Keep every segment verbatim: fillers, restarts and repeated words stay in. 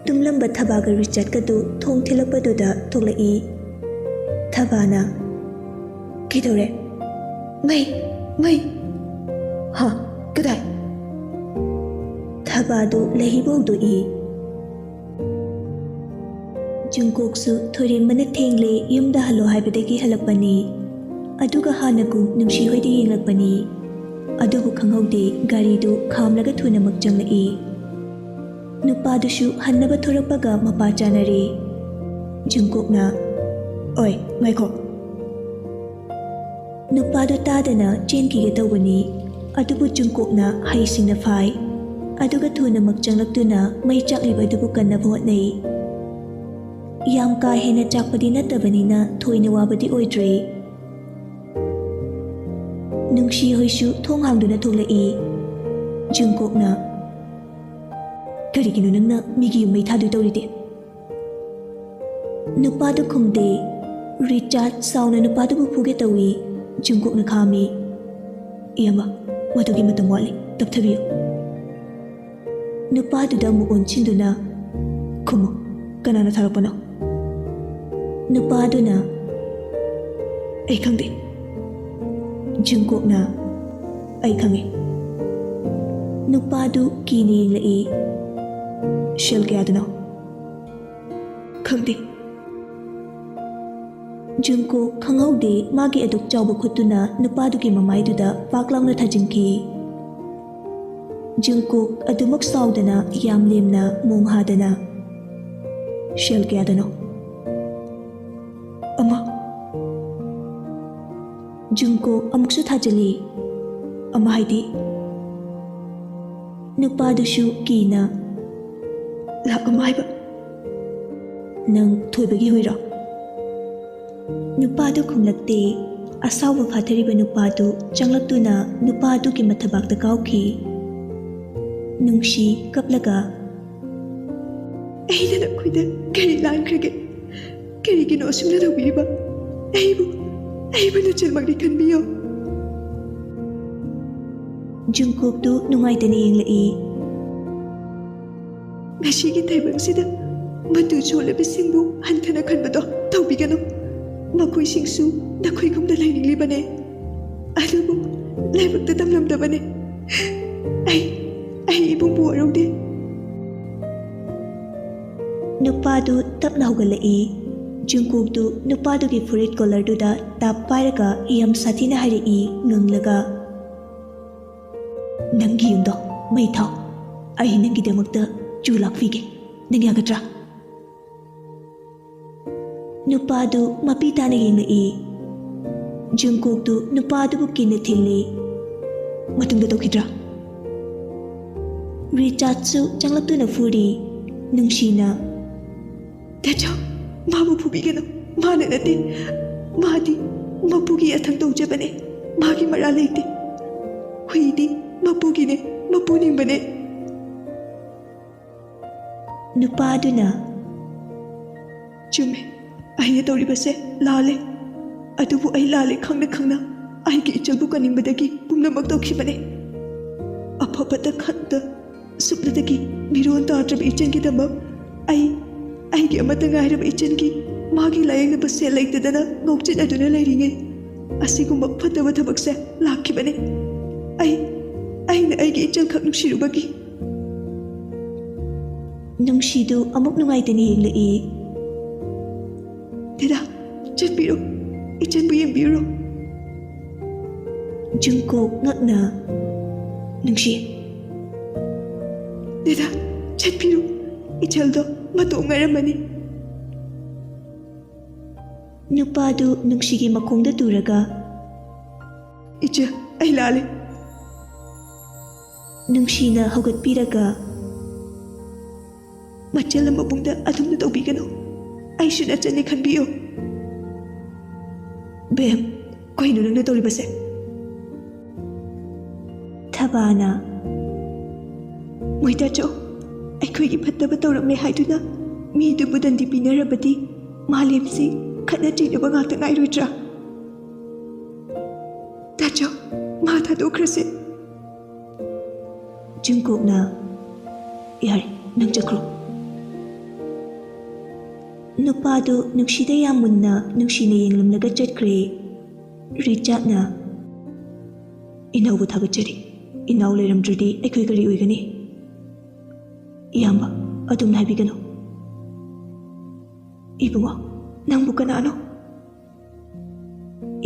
ꯇꯨꯝꯂꯝꯕ ꯊꯕꯥꯒ ꯔꯤꯆꯥꯔꯗꯀꯗꯨ ꯊꯣꯡ ꯊꯤꯜꯂꯛꯄꯗꯨꯗ ꯊꯣꯛꯂꯛꯏ꯫ ꯊꯕꯥꯅ, "ꯀꯩꯗꯧꯔꯦ? ꯃꯩ! ꯃꯩ!" "ꯍꯥ? ꯀꯗꯥꯏ?" ꯊꯕꯥꯗꯨ ꯂꯩꯍꯤꯕ ꯍꯧꯗꯣꯛꯏ꯫ ꯖꯨꯡꯀꯣꯛꯁꯨ ꯊꯣꯏꯔꯦꯝꯕꯅ ꯊꯦꯡꯂꯦ, ꯌꯨꯝꯗ ꯍꯜꯂꯣ ꯍꯥꯏꯕꯗꯒꯤ ꯍꯜꯂꯛꯄꯅꯤ꯫ ꯑꯗꯨꯒ ꯍꯥꯟꯅꯒꯨꯝ ꯅꯨꯡꯁꯤ ꯍꯣꯏꯗ ꯌꯦꯡꯂꯛꯄꯅꯤ꯫ ꯑꯗꯨꯕꯨ ꯈꯪꯍꯧꯗꯦ, ꯒꯥꯔꯤꯗꯨ ꯈꯥꯝꯂꯒ ꯊꯨꯅꯃꯛ ꯆꯪꯂꯛꯏ꯫ ꯅꯨꯄꯥꯗꯨꯁꯨ ꯍꯟꯅꯕ ꯊꯣꯔꯛꯄꯒ ꯃꯄꯥ ꯆꯥꯅꯔꯦ꯫ ꯖꯨꯡꯀꯣꯛꯅ, "ꯑꯣꯏ, ꯉꯥꯏꯈꯣ!" ꯅꯨꯄꯥꯗꯨ ꯇꯥꯗꯅ ꯆꯦꯟꯈꯤꯒꯦ ꯇꯧꯕꯅꯤ, ꯑꯗꯨꯕꯨ ꯖꯨꯡꯀꯣꯛꯅ ꯍꯩꯁꯤꯡꯅ ꯐꯥꯏ꯫ ꯑꯗꯨꯒ ꯊꯨꯅꯃꯛ ꯆꯪꯂꯛꯇꯨꯅ ꯃꯩ ꯆꯥꯛꯂꯤꯕ ꯑꯗꯨꯕꯨ ꯀꯟꯅꯕ ꯍꯣꯠꯅꯩ꯫ ꯌꯥꯝ ꯀꯥ ꯍꯦꯟꯅ ꯆꯥꯛꯄꯗꯤ ꯅꯠꯇꯕꯅꯤꯅ ꯊꯣꯏꯅ ꯋꯥꯕꯗꯤ ꯑꯣꯏꯗ꯭ꯔꯦ꯫ ꯅꯨꯡꯁꯤ ꯍꯣꯏꯁꯨ ꯊꯣꯡ ꯍꯥꯡꯗꯨꯅ ꯊꯣꯛꯂꯛꯏ꯫ ꯖꯨꯡꯀꯣꯛꯅ, "ꯀꯔꯤꯒꯤꯅꯣ ꯅꯪꯅ ꯃꯤꯒꯤ ꯌꯨꯝ ꯃꯩ ꯊꯥꯗꯣꯏ ꯇꯧꯔꯤꯗꯤ?" ꯅꯨꯄꯥꯗꯨ ꯈꯨꯝꯗꯦ꯫ ꯔꯤꯆꯥꯔꯗ ꯁꯥꯎꯅ ꯅꯨꯄꯥꯗꯨꯕꯨ ꯐꯨꯒꯦ ꯇꯧꯏ꯫ ꯖꯨꯡꯀꯣꯛꯅ ꯈꯥꯝꯃꯤ꯫ "ꯏꯌꯥꯝꯕ, ꯃꯗꯨꯒꯤ ꯃꯇꯝ ꯋꯥꯠꯂꯤ, ꯇꯞꯊꯕꯤꯌꯨ꯫" ꯅꯨꯄꯥꯗꯨꯗ ꯑꯃꯨꯛ ꯑꯣꯟꯁꯤꯟꯗꯨꯅ, "ꯈꯨꯝꯃꯨ, ꯀꯅꯥꯅ ꯊꯥꯔꯛꯄꯅꯣ?" ꯅꯨꯄꯥꯗꯨꯅ, "ꯑꯩ ꯈꯪꯗꯦ꯫" ꯖꯨꯡꯀꯣꯛꯅ, "ꯑꯩ ꯈꯪꯉꯤ꯫" ꯅꯨꯄꯥꯗꯨ ꯀꯤꯅ ꯌꯦꯡꯂꯛꯏ꯫ "ꯁꯦꯜ ꯀꯌꯥꯗꯅꯣ?" "ꯈꯪꯗꯦ꯫" ꯖꯨꯡꯀꯣꯛ ꯈꯪꯍꯧꯗꯦ, ꯃꯥꯒꯤ ꯑꯗꯨꯛ ꯆꯥꯎꯕ ꯈꯨꯠꯇꯨꯅ ꯅꯨꯄꯥꯗꯨꯒꯤ ꯃꯃꯥꯏꯗꯨꯗ ꯄꯥꯛ ꯂꯥꯎꯅ ꯊꯥꯖꯤꯟꯈꯤ꯫ ꯖꯨꯡꯀꯣꯛ ꯑꯗꯨꯃꯛ ꯁꯥꯎꯗꯅ, ꯌꯥꯝ ꯂꯦꯝꯅ ꯃꯣꯡ ꯍꯥꯗꯅ, "ꯁꯦꯜ ꯀꯌꯥꯗꯅꯣ?" "ꯑꯃ꯫" ꯖꯨꯡꯀꯣꯛ ꯑꯃꯨꯛꯁꯨ ꯊꯥꯖꯤꯜꯂꯤ꯫ "ꯑꯃ ꯍꯥꯏꯗꯤ?" ꯅꯨꯄꯥꯗꯨꯁꯨ ꯀꯤꯅ, "ꯂꯥꯛ ꯑꯃ ꯍꯥꯏꯕ꯫" "ꯅꯪ ꯊꯣꯏꯕꯒꯤ ꯍꯨꯏꯔꯣ?" ꯅꯨꯄꯥꯗꯨ ꯈꯨꯝꯂꯛꯇꯦ꯫ ꯑꯁꯥꯎꯕ ꯐꯥꯊꯔꯤꯕ ꯅꯨꯄꯥꯗꯨ ꯆꯪꯂꯛꯇꯨꯅ ꯅꯨꯄꯥ ꯑꯗꯨꯒꯤ ꯃꯊꯕꯥꯛꯇ ꯀꯥꯎꯈꯤ꯫ ꯅꯨꯡꯁꯤ ꯀꯞꯂꯒ, "ꯑꯩꯅ ꯅꯈꯣꯏꯗ ꯀꯔꯤ ꯂꯥꯟꯈ꯭ꯔꯒꯦ? ꯀꯔꯤꯒꯤꯅꯣ ꯑꯁꯨꯝꯅ ꯇꯧꯕꯤꯔꯤꯕ? ꯑꯩꯕꯨ, ꯑꯩꯕꯨ ꯅꯆꯦꯃꯛꯅꯤ ꯈꯟꯕꯤꯌꯨ꯫" ꯖꯨꯡꯀꯣꯛꯇꯨ ꯅꯨꯡꯉꯥꯏꯇꯅ ꯌꯦꯡꯂꯛꯏ꯫ ꯉꯁꯤꯒꯤ ꯇꯥꯏꯕꯪꯁꯤꯗ ꯃꯇꯨ ꯆꯣꯜꯂꯕꯁꯤꯡꯕꯨ ꯍꯟꯊꯅ ꯈꯟꯕꯗꯣ ꯇꯧꯕꯤꯒꯅꯨ꯫ ꯃꯈꯣꯏꯁꯤꯡꯁꯨ ꯅꯈꯣꯏꯒꯨꯝꯅ ꯂꯩꯅꯤꯡꯂꯤꯕꯅꯦ꯫ ꯑꯗꯨꯕꯨ ꯂꯥꯏꯕꯛꯇ ꯇꯝꯂꯝꯗꯕꯅꯦ꯫ ꯑꯩ, ꯑꯩ ꯏꯕꯨꯡꯕꯨ ꯋꯥꯔꯧꯗꯦ꯫ ꯅꯨꯄꯥꯗꯨ ꯇꯞꯅ ꯍꯧꯒꯠꯂꯛꯏ꯫ ꯖꯨꯡꯀꯨꯛꯇꯨ ꯅꯨꯄꯥꯗꯨꯒꯤ ꯐꯨꯔꯤꯠ ꯀꯣꯂꯔꯗꯨꯗ ꯇꯥꯞ ꯄꯥꯏꯔꯒ ꯌꯥꯝ ꯁꯥꯊꯤꯅ ꯍꯥꯏꯔꯛꯏ, ꯉꯪꯂꯒ, "ꯅꯪꯒꯤ ꯌꯨꯝꯗꯣ ꯃꯩ ꯊꯥꯎ꯫ ꯑꯩ ꯅꯪꯒꯤꯗꯃꯛꯇ ꯆꯨ ꯂꯥꯛꯄꯤꯒꯦ꯫ ꯅꯪ ꯌꯥꯒꯗ꯭ꯔꯥ?" ꯅꯨꯄꯥꯗꯨ ꯃꯄꯤ ꯇꯥꯅ ꯌꯦꯡꯂꯛꯏ꯫ ꯖꯨꯡꯀꯨꯛꯇꯨ ꯅꯨꯄꯥꯗꯨꯕꯨ ꯀꯤꯅ ꯊꯤꯜꯂꯤ꯫ "ꯃꯇꯨꯡꯗ ꯇꯧꯈꯤꯗ꯭ꯔꯥ?" ꯔꯤꯆꯥꯔꯗꯁꯨ ꯆꯪꯂꯛꯇꯨꯅ ꯐꯨꯔꯤ꯫ ꯅꯨꯡꯁꯤꯅ, "ꯇꯦꯆꯧ, ꯃꯥꯕꯨ ꯐꯨꯕꯤꯒꯅꯨ꯫ ꯃꯥꯅ ꯅꯠꯇꯦ꯫ ꯃꯥꯗꯤ ꯃꯄꯨꯒꯤ ꯌꯥꯊꯪ ꯇꯧꯖꯕꯅꯦ꯫ ꯃꯥꯒꯤ ꯃꯔꯥꯜ ꯂꯩꯇꯦ꯫ ꯍꯨꯏꯗꯤ ꯃꯄꯨꯒꯤꯅꯦ, ꯃꯄꯨ ꯅꯤꯡꯕꯅꯦ꯫" ꯅꯨꯄꯥꯗꯨꯅ, "ꯆꯨꯝꯃꯦ, ꯑꯩꯅ ꯇꯧꯔꯤꯕꯁꯦ ꯂꯥꯜꯂꯦ꯫ ꯑꯗꯨꯕꯨ ꯑꯩ ꯂꯥꯜꯂꯦ ꯈꯪꯅ ꯈꯪꯅ ꯑꯩꯒꯤ ꯏꯆꯜꯕꯨ ꯀꯟꯅꯤꯡꯕꯗꯒꯤ ꯄꯨꯝꯅꯃꯛ ꯇꯧꯈꯤꯕꯅꯦ꯫ ꯑꯐ ꯐꯠꯇ ꯈꯟꯗ ꯁꯨꯞꯅꯇꯒꯤ ꯃꯤꯔꯣꯟ ꯇꯥꯗ꯭ꯔꯕ ꯏꯆꯟꯒꯤꯗꯃꯛ ꯑꯩ, ꯑꯩꯒꯤ ꯑꯃꯠꯇ ꯉꯥꯏꯔꯕ ꯏꯆꯟꯒꯤ ꯃꯥꯒꯤ ꯂꯥꯌꯦꯡꯅꯕ ꯁꯦꯜ ꯂꯩꯇꯗꯅ ꯉꯥꯎꯆꯠꯅꯗꯨꯅ ꯂꯩꯔꯤꯉꯩ ꯑꯁꯤꯒꯨꯝꯕ ꯐꯠꯇꯕ ꯊꯕꯛꯁꯦ ꯂꯥꯛꯈꯤꯕꯅꯦ꯫ ꯑꯩ, ꯑꯩꯅ ꯑꯩꯒꯤ ꯏꯆꯟꯈꯛ ꯅꯨꯡꯁꯤꯔꯨꯕꯒꯤ꯫" ꯅꯨꯡꯁꯤꯗꯨ ꯑꯃꯨꯛ ꯅꯨꯡꯉꯥꯏꯇꯅ ꯌꯦꯡꯂꯛꯏ꯫ "ꯗꯦꯗꯥ, ꯆꯠꯄꯤꯔꯣ꯫ ꯏꯆꯟꯕꯨ ꯌꯦꯡꯕꯤꯔꯨꯔꯣ꯫" ꯖꯨꯡꯀꯣꯛ ꯉꯛꯅ, "ꯅꯨꯡꯁꯤ꯫" "ꯗꯦꯗꯥ, ꯆꯠꯄꯤꯔꯣ꯫ ꯏꯆꯜꯗꯣ ꯃꯇꯣꯝ ꯉꯥꯏꯔꯝꯃꯅꯤ꯫" ꯅꯨꯄꯥꯗꯨ ꯅꯨꯡꯁꯤꯒꯤ ꯃꯈꯣꯡꯗ ꯇꯨꯔꯒ, "ꯏꯆꯦ, ꯑꯩ ꯂꯥꯜꯂꯦ꯫" ꯅꯨꯡꯁꯤꯅ ꯍꯧꯒꯠꯄꯤꯔꯒ, "ꯃꯆꯜ ꯑꯃꯕꯨꯡꯗ ꯑꯗꯨꯝꯅ ꯇꯧꯕꯤꯒꯅꯨ꯫ ꯑꯩꯁꯨ ꯅꯆꯟꯅꯤ ꯈꯟꯕꯤꯌꯨ꯫" "ꯕꯦꯝ, ꯀꯩꯅꯣ ꯅꯪꯅ ꯇꯧꯔꯤꯕꯁꯦ?" ꯊꯕꯥꯅ, "ꯃꯣꯏ ꯇꯥꯆꯧ, ꯑꯩꯈꯣꯏꯒꯤ ꯐꯠꯇꯕ ꯇꯧꯔꯝꯃꯦ ꯍꯥꯏꯗꯨꯅ ꯃꯤꯗꯨꯕꯨ ꯗꯟꯗꯤ ꯄꯤꯅꯔꯕꯗꯤ ꯃꯥꯂꯦꯝꯁꯤ ꯈꯠꯅ ꯆꯩꯅꯕ ꯉꯥꯛꯇ ꯉꯥꯏꯔꯣꯏꯗ꯭ꯔꯥ? ꯇꯥꯆꯧ, ꯃꯥ ꯊꯥꯗꯣꯛꯈ꯭ꯔꯁꯦ꯫" ꯖꯨꯡꯀꯣꯛꯅ, "ꯌꯥꯔꯦ, ꯅꯪ ꯆꯠꯈ꯭ꯔꯣ꯫ ꯅꯨꯄꯥꯗꯨ ꯅꯨꯡꯁꯤꯗ ꯌꯥꯝ ꯃꯨꯟꯅ ꯅꯨꯡꯁꯤꯅ ꯌꯦꯡꯂꯝꯂꯒ ꯆꯠꯈ꯭ꯔꯦ꯫ ꯔꯤꯆꯥꯔꯗꯅ, "ꯏꯅꯥꯎꯕꯨ ꯊꯥꯒꯠꯆꯔꯤ꯫ ꯏꯅꯥꯎ ꯂꯩꯔꯝꯗ꯭ꯔꯗꯤ ꯑꯩꯈꯣꯏ ꯀꯔꯤ ꯑꯣꯏꯒꯅꯤ?" "ꯏꯌꯥꯝꯕ, ꯑꯗꯨꯝꯅ ꯍꯥꯏꯕꯤꯒꯅꯨ꯫" "ꯏꯕꯨꯡꯉꯣ, ꯅꯪꯕꯨ ꯀꯅꯥꯅꯣ?"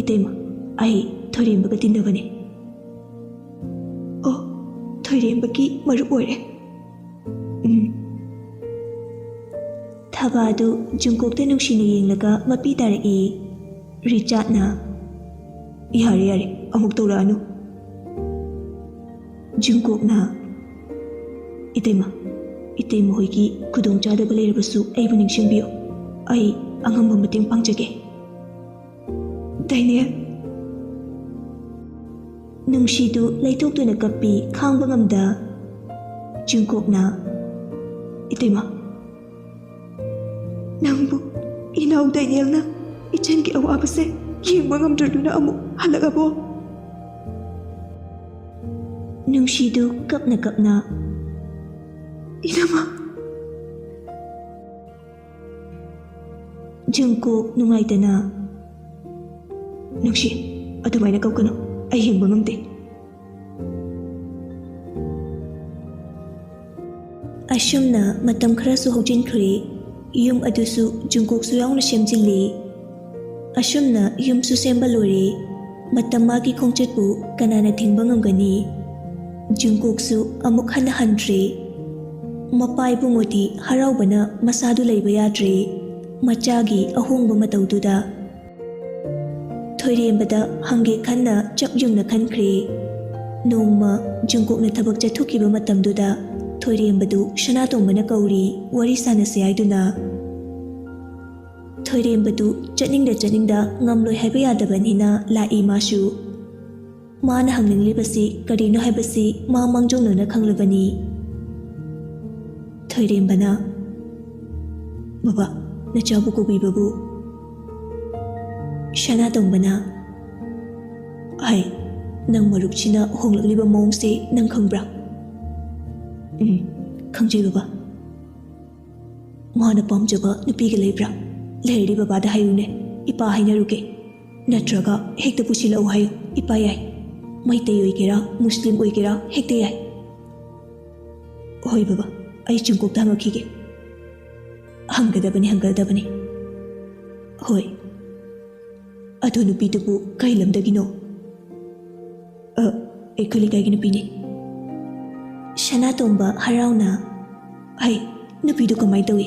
"ꯏꯇꯩꯃ, ꯑꯩ ꯊꯣꯏꯔꯦꯝꯕꯒ ꯇꯤꯟꯅꯕꯅꯤ꯫" "ꯑꯣ, ꯊꯣꯏꯔꯦꯝꯕꯒꯤ ꯃꯔꯨꯞ ꯑꯣꯏꯔꯦ꯫" "ꯎꯝ꯫" ꯊꯕꯥꯗꯨ ꯖꯨꯡꯀꯣꯛꯇ ꯅꯨꯡꯁꯤꯅ ꯌꯦꯡꯂꯒ ꯃꯄꯤ ꯇꯥꯔꯛꯏ꯫ ꯔꯤꯆꯥꯔꯗꯅ, "ꯌꯥꯔꯦ, ꯌꯥꯔꯦ, ꯑꯃꯨꯛ ꯇꯧꯔꯛꯑꯅꯨ꯫" ꯖꯨꯡꯀꯣꯛꯅ, "ꯏꯇꯩꯃ, ꯏꯇꯩꯃ ꯍꯣꯏꯒꯤ ꯈꯨꯗꯣꯡꯆꯥꯗꯕ ꯂꯩꯔꯕꯁꯨ ꯑꯩꯕꯨ ꯅꯤꯡꯁꯤꯡꯕꯤꯌꯨ꯫ ꯑꯩ ꯑꯉꯝꯕ ꯃꯇꯦꯡ ꯄꯥꯡꯖꯒꯦ꯫" "ꯗꯥꯏꯅꯦꯜ!" ꯅꯨꯡꯁꯤꯗꯨ ꯂꯩꯊꯣꯛꯇꯨꯅ ꯀꯞꯄꯤ, ꯈꯥꯡꯕ ꯉꯝꯗ꯫ ꯖꯨꯡꯀꯣꯛꯅ, "ꯏꯇꯩꯃ, ꯅꯪꯕꯨ ꯏꯅꯥꯎ ꯗꯥꯏꯅꯦꯜꯅ ꯏꯆꯟꯒꯤ ꯑꯋꯥꯕꯁꯦ ꯌꯦꯡꯕ ꯉꯝꯗ꯭ꯔꯗꯨꯅ ꯑꯃꯨꯛ ꯍꯜꯂꯛꯑꯕꯣ?" ꯅꯨꯡꯁꯤꯗꯨ ꯀꯞꯅ ꯀꯞꯅ, "ꯏꯅꯝꯃ!" ꯖꯨꯡꯀꯣꯛ ꯅꯨꯡꯉꯥꯏꯇꯅ, "ꯅꯨꯡꯁꯤ, ꯑꯗꯨꯃꯥꯏꯅ ꯀꯞꯀꯅꯨ, ꯑꯩ ꯍꯤꯡꯕ ꯉꯝꯗꯦ꯫" ꯑꯁꯨꯝꯅ ꯃꯇꯝ ꯈꯔꯁꯨ ꯍꯧꯖꯤꯟꯈ꯭ꯔꯦ꯫ ꯌꯨꯝ ꯑꯗꯨꯁꯨ ꯖꯨꯡꯀꯣꯛꯁꯨ ꯌꯥꯎꯅ ꯁꯦꯝꯖꯤꯜꯂꯤ꯫ ꯑꯁꯨꯝꯅ ꯌꯨꯝꯁꯨ ꯁꯦꯝꯕ ꯂꯣꯏꯔꯦ꯫ ꯃꯇꯝ ꯃꯥꯒꯤ ꯈꯣꯡꯆꯠꯄꯨ ꯀꯅꯥꯅ ꯊꯤꯡꯕ ꯉꯝꯒꯅꯤ? ꯖꯨꯡꯀꯣꯛꯁꯨ ꯑꯃꯨꯛ ꯍꯟꯅ ꯍꯟꯗ꯭ꯔꯦ꯫ ꯃꯄꯥ ꯏꯕꯨꯡꯉꯣꯗꯤ ꯍꯔꯥꯎꯕꯅ ꯃꯁꯥꯗꯨ ꯂꯩꯕ ꯌꯥꯗ꯭ꯔꯦ꯫ ꯃꯆꯥꯒꯤ ꯑꯍꯣꯡꯕ ꯃꯇꯧꯗꯨꯗ ꯊꯣꯏꯔꯦꯝꯕꯗ ꯍꯪꯒꯦ ꯈꯟꯅ ꯆꯞ ꯌꯨꯡꯅ ꯈꯟꯈ꯭ꯔꯦ꯫ ꯅꯣꯡꯃ ꯖꯨꯡꯀꯣꯛꯅ ꯊꯕꯛ ꯆꯠꯊꯣꯛꯈꯤꯕ ꯃꯇꯝꯗꯨꯗ ꯊꯣꯏꯔꯦꯝꯕꯗꯨ ꯁꯅꯥꯇꯣꯝꯕꯅ ꯀꯧꯔꯤ, ꯋꯥꯔꯤ ꯁꯥꯟꯅꯁꯦ ꯍꯥꯏꯗꯨꯅ꯫ ꯊꯣꯏꯔꯦꯝꯕꯗꯨ ꯆꯠꯅꯤꯡꯗ ꯆꯠꯅꯤꯡꯗ ꯉꯝꯂꯣꯏ ꯍꯥꯏꯕ ꯌꯥꯗꯕꯅꯤꯅ ꯂꯥꯛꯏ ꯃꯥꯁꯨ꯫ ꯃꯥꯅ ꯍꯪꯅꯤꯡꯂꯤꯕꯁꯤ ꯀꯔꯤꯅꯣ ꯍꯥꯏꯕꯁꯤ ꯃꯥ ꯃꯥꯡꯖꯧꯅꯅ ꯈꯪꯂꯕꯅꯤ꯫ ꯊꯣꯏꯔꯦꯝꯕꯅ, "ꯕꯕꯥ, ꯅꯆꯥꯕꯨ ꯀꯧꯕꯤꯕꯕꯨ?" ꯁꯅꯥꯇꯣꯝꯕꯅ, "ꯍꯥꯏ, ꯅꯪ ꯃꯔꯨꯞꯁꯤꯅ ꯍꯣꯡꯂꯛꯂꯤꯕ ꯃꯑꯣꯡꯁꯦ ꯅꯪ ꯈꯪꯕ꯭ꯔꯥ?" "ꯎꯝ, ꯈꯪꯖꯩ ꯕꯕꯥ꯫ ꯃꯥꯅ ꯄꯥꯝꯖꯕ ꯅꯨꯄꯤꯒ ꯂꯩꯕ꯭ꯔꯥ? ꯂꯩꯔꯗꯤ ꯕꯕꯥꯗ ꯍꯥꯏꯌꯨꯅꯦ, ꯏꯄꯥ ꯍꯥꯏꯅꯔꯨꯒꯦ꯫ ꯅꯠꯇ꯭ꯔꯒ ꯍꯦꯛꯇ ꯄꯨꯁꯤꯜꯂꯛꯎ ꯍꯥꯏꯌꯨ, ꯏꯄꯥ ꯌꯥꯏ꯫ ꯃꯩꯇꯩ ꯑꯣꯏꯒꯦꯔꯥ, ꯃꯨꯁꯂꯤꯝ ꯑꯣꯏꯒꯦꯔꯥ, ꯍꯦꯛꯇ ꯌꯥꯏ꯫ ꯍꯣꯏ ꯕꯕꯥ, ꯑꯩ ꯆꯨꯝꯀꯣꯛꯇ ꯍꯪꯉꯛꯈꯤꯒꯦ꯫ ꯍꯪꯒꯗꯕꯅꯤ, ꯍꯪꯒꯗꯕꯅꯤ꯫ ꯍꯣꯏ꯫ ꯑꯗꯨ ꯅꯨꯄꯤꯗꯨꯕꯨ ꯀꯩ ꯂꯝꯗꯒꯤꯅꯣ? ꯑ, ꯑꯩꯈꯣꯏ ꯂꯩꯀꯥꯏꯒꯤ ꯅꯨꯄꯤꯅꯤ꯫ ꯁꯅꯥꯇꯣꯝꯕ ꯍꯔꯥꯎꯅ, "ꯍꯩ, ꯅꯨꯄꯤꯗꯨ ꯀꯃꯥꯏ ꯇꯧꯏ?"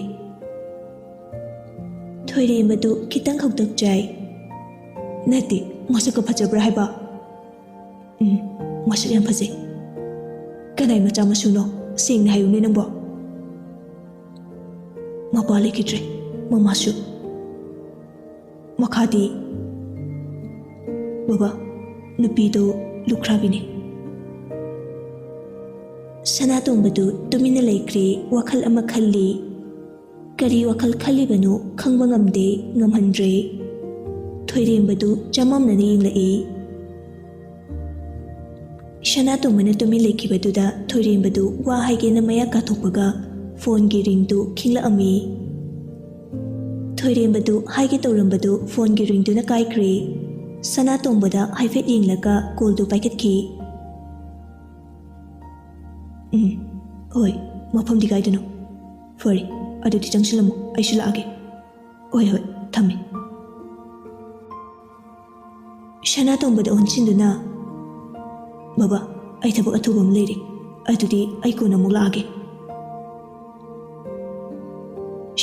ꯊꯣꯏꯔꯦꯝꯕꯗꯨ ꯈꯤꯇꯪ ꯈꯧꯇꯛ ꯆꯥꯏ꯫ "ꯅꯠꯇꯦ, ꯃꯁꯛꯀ ꯐꯖꯕ꯭ꯔꯥ ꯍꯥꯏꯕ?" "ꯎꯝ, ꯃꯁꯛ ꯌꯥꯝ ꯐꯖꯩ꯫ ꯀꯅꯥꯏ ꯃꯆꯥ ꯃꯁꯨꯅꯣ? ꯁꯦꯡꯅ ꯍꯥꯏꯌꯨꯅꯦ ꯅꯪꯕꯣ?" "ꯃꯄꯥ ꯂꯩꯈꯤꯗ꯭ꯔꯦ, ꯃꯃꯥꯁꯨ꯫" "ꯃꯈꯥꯗꯤ?" "ꯕꯕꯥ, ꯅꯨꯄꯤꯗꯣ ꯂꯨꯈ꯭ꯔꯥꯕꯤꯅꯦ꯫" ꯁꯅꯥꯇꯣꯝꯕꯗꯨ ꯇꯨꯃꯤꯟꯅ ꯂꯩꯈ꯭ꯔꯦ, ꯋꯥꯈꯜ ꯑꯃ ꯈꯜꯂꯤ꯫ ꯀꯔꯤ ꯋꯥꯈꯜ ꯈꯜꯂꯤꯕꯅꯣ ꯈꯪꯕ ꯉꯝꯗꯦ, ꯉꯝꯍꯟꯗ꯭ꯔꯦ꯫ ꯊꯣꯏꯔꯦꯝꯕꯗꯨ ꯆꯃꯝꯅꯅ ꯌꯦꯡꯂꯛꯏ꯫ ꯁꯅꯥꯇꯣꯝꯕꯅ ꯇꯨꯃꯤꯟ ꯂꯩꯈꯤꯕꯗꯨꯗ ꯊꯣꯏꯔꯦꯝꯕꯗꯨ ꯋꯥ ꯍꯥꯏꯒꯦꯅ ꯃꯌꯥ ꯀꯥꯊꯣꯛꯄꯒ ꯐꯣꯟꯒꯤ ꯔꯤꯡꯗꯨ ꯈꯤꯡꯂꯛꯑꯝꯃꯤ꯫ ꯊꯣꯏꯔꯦꯝꯕꯗꯨ ꯍꯥꯏꯒꯦ ꯇꯧꯔꯝꯕꯗꯨ ꯐꯣꯟꯒꯤ ꯔꯤꯡꯗꯨꯅ ꯀꯥꯏꯈ꯭ꯔꯦ꯫ ꯁꯅꯥꯇꯣꯝꯕꯗ ꯍꯥꯏꯐꯦꯠ ꯌꯦꯡꯂꯒ ꯀꯣꯜꯗꯨ ꯄꯥꯏꯈꯠꯈꯤ꯫ "ꯎꯝ, ꯍꯣꯏ, ꯃꯐꯝꯗꯤ ꯀꯥꯏꯗꯅꯣ? ꯐꯔꯦ, ꯑꯗꯨꯗꯤ ꯆꯪꯁꯤꯜꯂꯝꯃꯣ, ꯑꯩꯁꯨ ꯂꯥꯛꯑꯒꯦ꯫ ꯍꯣꯏ, ꯍꯣꯏ, ꯊꯝꯃꯦ꯫" ꯁꯅꯥꯇꯣꯝꯕꯗ ꯑꯣꯟꯁꯤꯟꯗꯨꯅ, "ꯕꯕꯥ, ꯑꯩ ꯊꯕꯛ ꯑꯊꯨꯕ ꯑꯃ ꯂꯩꯔꯦ, ꯑꯗꯨꯗꯤ ꯑꯩ ꯀꯣꯟꯅ ꯑꯃꯨꯛ ꯂꯥꯛꯑꯒꯦ꯫"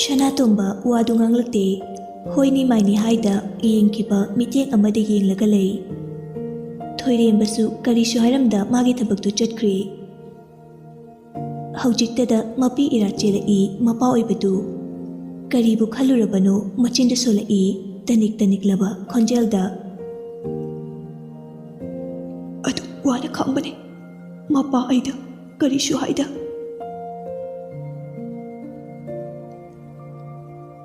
ꯁꯅꯥꯇꯣꯝꯕ ꯋꯥꯗꯨ ꯉꯥꯡꯂꯛꯇꯦ꯫ ꯍꯣꯏꯅꯤ ꯃꯥꯏꯅꯤ ꯍꯥꯏꯗ ꯌꯦꯡꯈꯤꯕ ꯃꯤꯠꯌꯦꯡ ꯑꯃꯗ ꯌꯦꯡꯂꯒ ꯂꯩ꯫ ꯊꯣꯏꯔꯦꯝꯕꯁꯨ ꯀꯔꯤꯁꯨ ꯍꯥꯏꯔꯝꯗ ꯃꯥꯒꯤ ꯊꯕꯛꯇꯨ ꯆꯠꯈ꯭ꯔꯦ꯫ ꯍꯧꯖꯤꯛꯇꯗ ꯃꯄꯤ ꯏꯔꯥ ꯆꯦꯜꯂꯛꯏ ꯃꯄꯥ ꯑꯣꯏꯕꯗꯨ꯫ ꯀꯔꯤꯕꯨ ꯈꯜꯂꯨꯔꯕꯅꯣ ꯃꯆꯤꯟꯗ ꯁꯣꯜꯂꯛꯏ ꯇꯅꯤꯛ ꯇꯅꯤꯛꯂꯕ ꯈꯣꯟꯖꯦꯜꯗ꯫ "ꯑꯗꯨ ꯋꯥꯅ ꯈꯥꯡꯕꯅꯦ ꯃꯄꯥ ꯑꯩꯗ ꯀꯔꯤꯁꯨ ꯍꯥꯏꯗ꯫"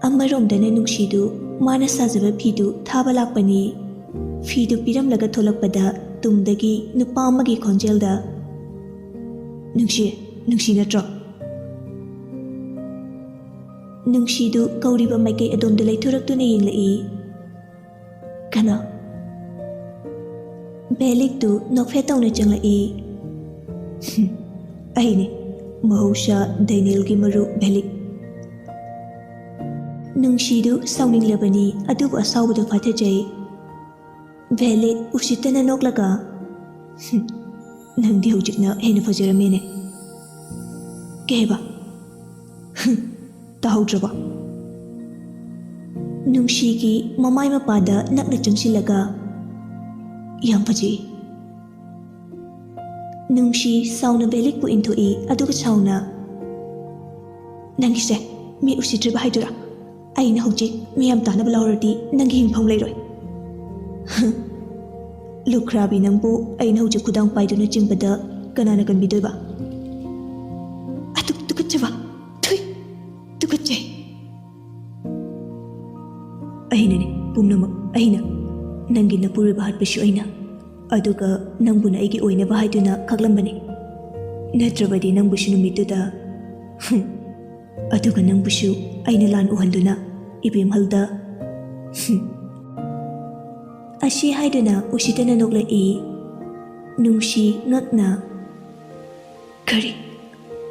ꯑꯃꯔꯣꯝꯗꯅ ꯅꯨꯡꯁꯤꯗꯨ ꯃꯥꯅ ꯁꯥꯖꯕ ꯐꯤꯗꯨ ꯊꯥꯕ ꯂꯥꯛꯄꯅꯤ꯫ ꯐꯤꯗꯨ ꯄꯤꯔꯝꯂꯒ ꯊꯣꯛꯂꯛꯄꯗ ꯇꯨꯡꯗꯒꯤ ꯅꯨꯄꯥ ꯑꯃꯒꯤ ꯈꯣꯟꯖꯦꯜꯗ, "ꯅꯨꯡꯁꯤ, ꯅꯨꯡꯁꯤ ꯅꯠꯇ꯭ꯔꯣ? ꯅꯨꯡꯁꯤꯗꯨ ꯀꯧꯔꯤꯕ ꯃꯥꯏꯀꯩ ꯑꯗꯣꯝꯗ ꯂꯩꯊꯣꯔꯛꯇꯨꯅ ꯌꯦꯡꯂꯛꯏ꯫ ꯀꯅꯥ? ꯚꯦꯂꯤꯛꯇꯨ ꯅꯣꯛꯐꯦꯠ ꯇꯧꯅ ꯆꯪꯂꯛꯏ꯫ "ꯑꯩꯅꯤ, ꯃꯍꯧꯁꯥ ꯗꯦꯅꯤꯌꯦꯜꯒꯤ ꯃꯔꯨꯞ ꯚꯦꯂꯤꯛ꯫" ꯅꯨꯡꯁꯤꯗꯨ ꯁꯥꯎꯅꯤꯡꯂꯕꯅꯤ, ꯑꯗꯨꯕꯨ ꯑꯁꯥꯎꯕꯗꯨ ꯐꯥꯊꯖꯩ꯫ ꯚꯦꯂꯤꯛ ꯎꯁꯤꯠꯇꯅ ꯅꯣꯛꯂꯒ, "ꯅꯪꯗꯤ ꯍꯧꯖꯤꯛꯅ ꯍꯦꯟꯅ ꯐꯖꯔꯝꯃꯦꯅꯦ꯫ ꯀꯩ ꯍꯥꯏꯕ? ꯇꯥꯍꯧꯗ꯭ꯔꯕ?" ꯅꯨꯡꯁꯤꯒꯤ ꯃꯃꯥꯏ ꯃꯄꯥꯗ ꯅꯛꯅ ꯆꯪꯁꯤꯜꯂꯒ, "ꯌꯥꯝ ꯐꯖꯩ꯫" ꯅꯨꯡꯁꯤ ꯁꯥꯎꯅ ꯚꯦꯂꯤꯛꯄꯨ ꯏꯟꯊꯣꯛꯏ, ꯑꯗꯨꯒ ꯁꯥꯎꯅ, "ꯅꯪꯒꯤꯁꯦ ꯃꯤ ꯎꯁꯤꯠꯇ꯭ꯔꯤꯕ ꯍꯥꯏꯗꯨꯔꯥ? ꯑꯩꯅ ꯍꯧꯖꯤꯛ ꯃꯤꯌꯥꯝ ꯇꯥꯅꯕ ꯂꯧꯔꯗꯤ ꯅꯪꯒꯤ ꯍꯤꯡꯐꯝ ꯂꯩꯔꯣꯏ꯫" "ꯂꯨꯈ꯭ꯔꯥꯕꯤ ꯅꯪꯕꯨ ꯑꯩꯅ ꯍꯧꯖꯤꯛ ꯈꯨꯗꯥꯡ ꯄꯥꯏꯗꯨꯅ ꯆꯤꯡꯕꯗ ꯀꯅꯥꯅ ꯀꯟꯕꯤꯗꯣꯏꯕ?" "ꯑꯗꯨꯛ ꯇꯨꯀꯠꯆꯕ! ꯊꯨꯏ! ꯇꯨꯀꯠꯆꯩ!" "ꯑꯩꯅꯅꯦ, ꯄꯨꯝꯅꯃꯛ ꯑꯩꯅ꯫ ꯅꯪꯒꯤ ꯅꯄꯨꯔꯣꯏꯕ ꯍꯥꯠꯄꯁꯨ ꯑꯩꯅ꯫ ꯑꯗꯨꯒ ꯅꯪꯕꯨꯅ ꯑꯩꯒꯤ ꯑꯣꯏꯅꯕ ꯍꯥꯏꯗꯨꯅ ꯈꯛꯂꯝꯕꯅꯤ꯫ ꯅꯠꯇ꯭ꯔꯕꯗꯤ ꯅꯪꯕꯨꯁꯨ ꯅꯨꯃꯤꯠꯇꯨꯗ, ꯍꯨꯝ, ꯑꯗꯨꯒ ꯅꯪꯕꯨꯁꯨ ꯑꯩꯅ ꯂꯥꯟ ꯎꯍꯟꯗꯨꯅ ꯏꯕꯦꯝꯍꯜꯗ, ꯍꯨꯝ꯫" ꯑꯁꯤ ꯍꯥꯏꯗꯨꯅ ꯎꯁꯤꯠꯇꯅ ꯅꯣꯛꯂꯛꯏ꯫ ꯅꯨꯡꯁꯤ ꯉꯛꯅ, "ꯀꯔꯤ?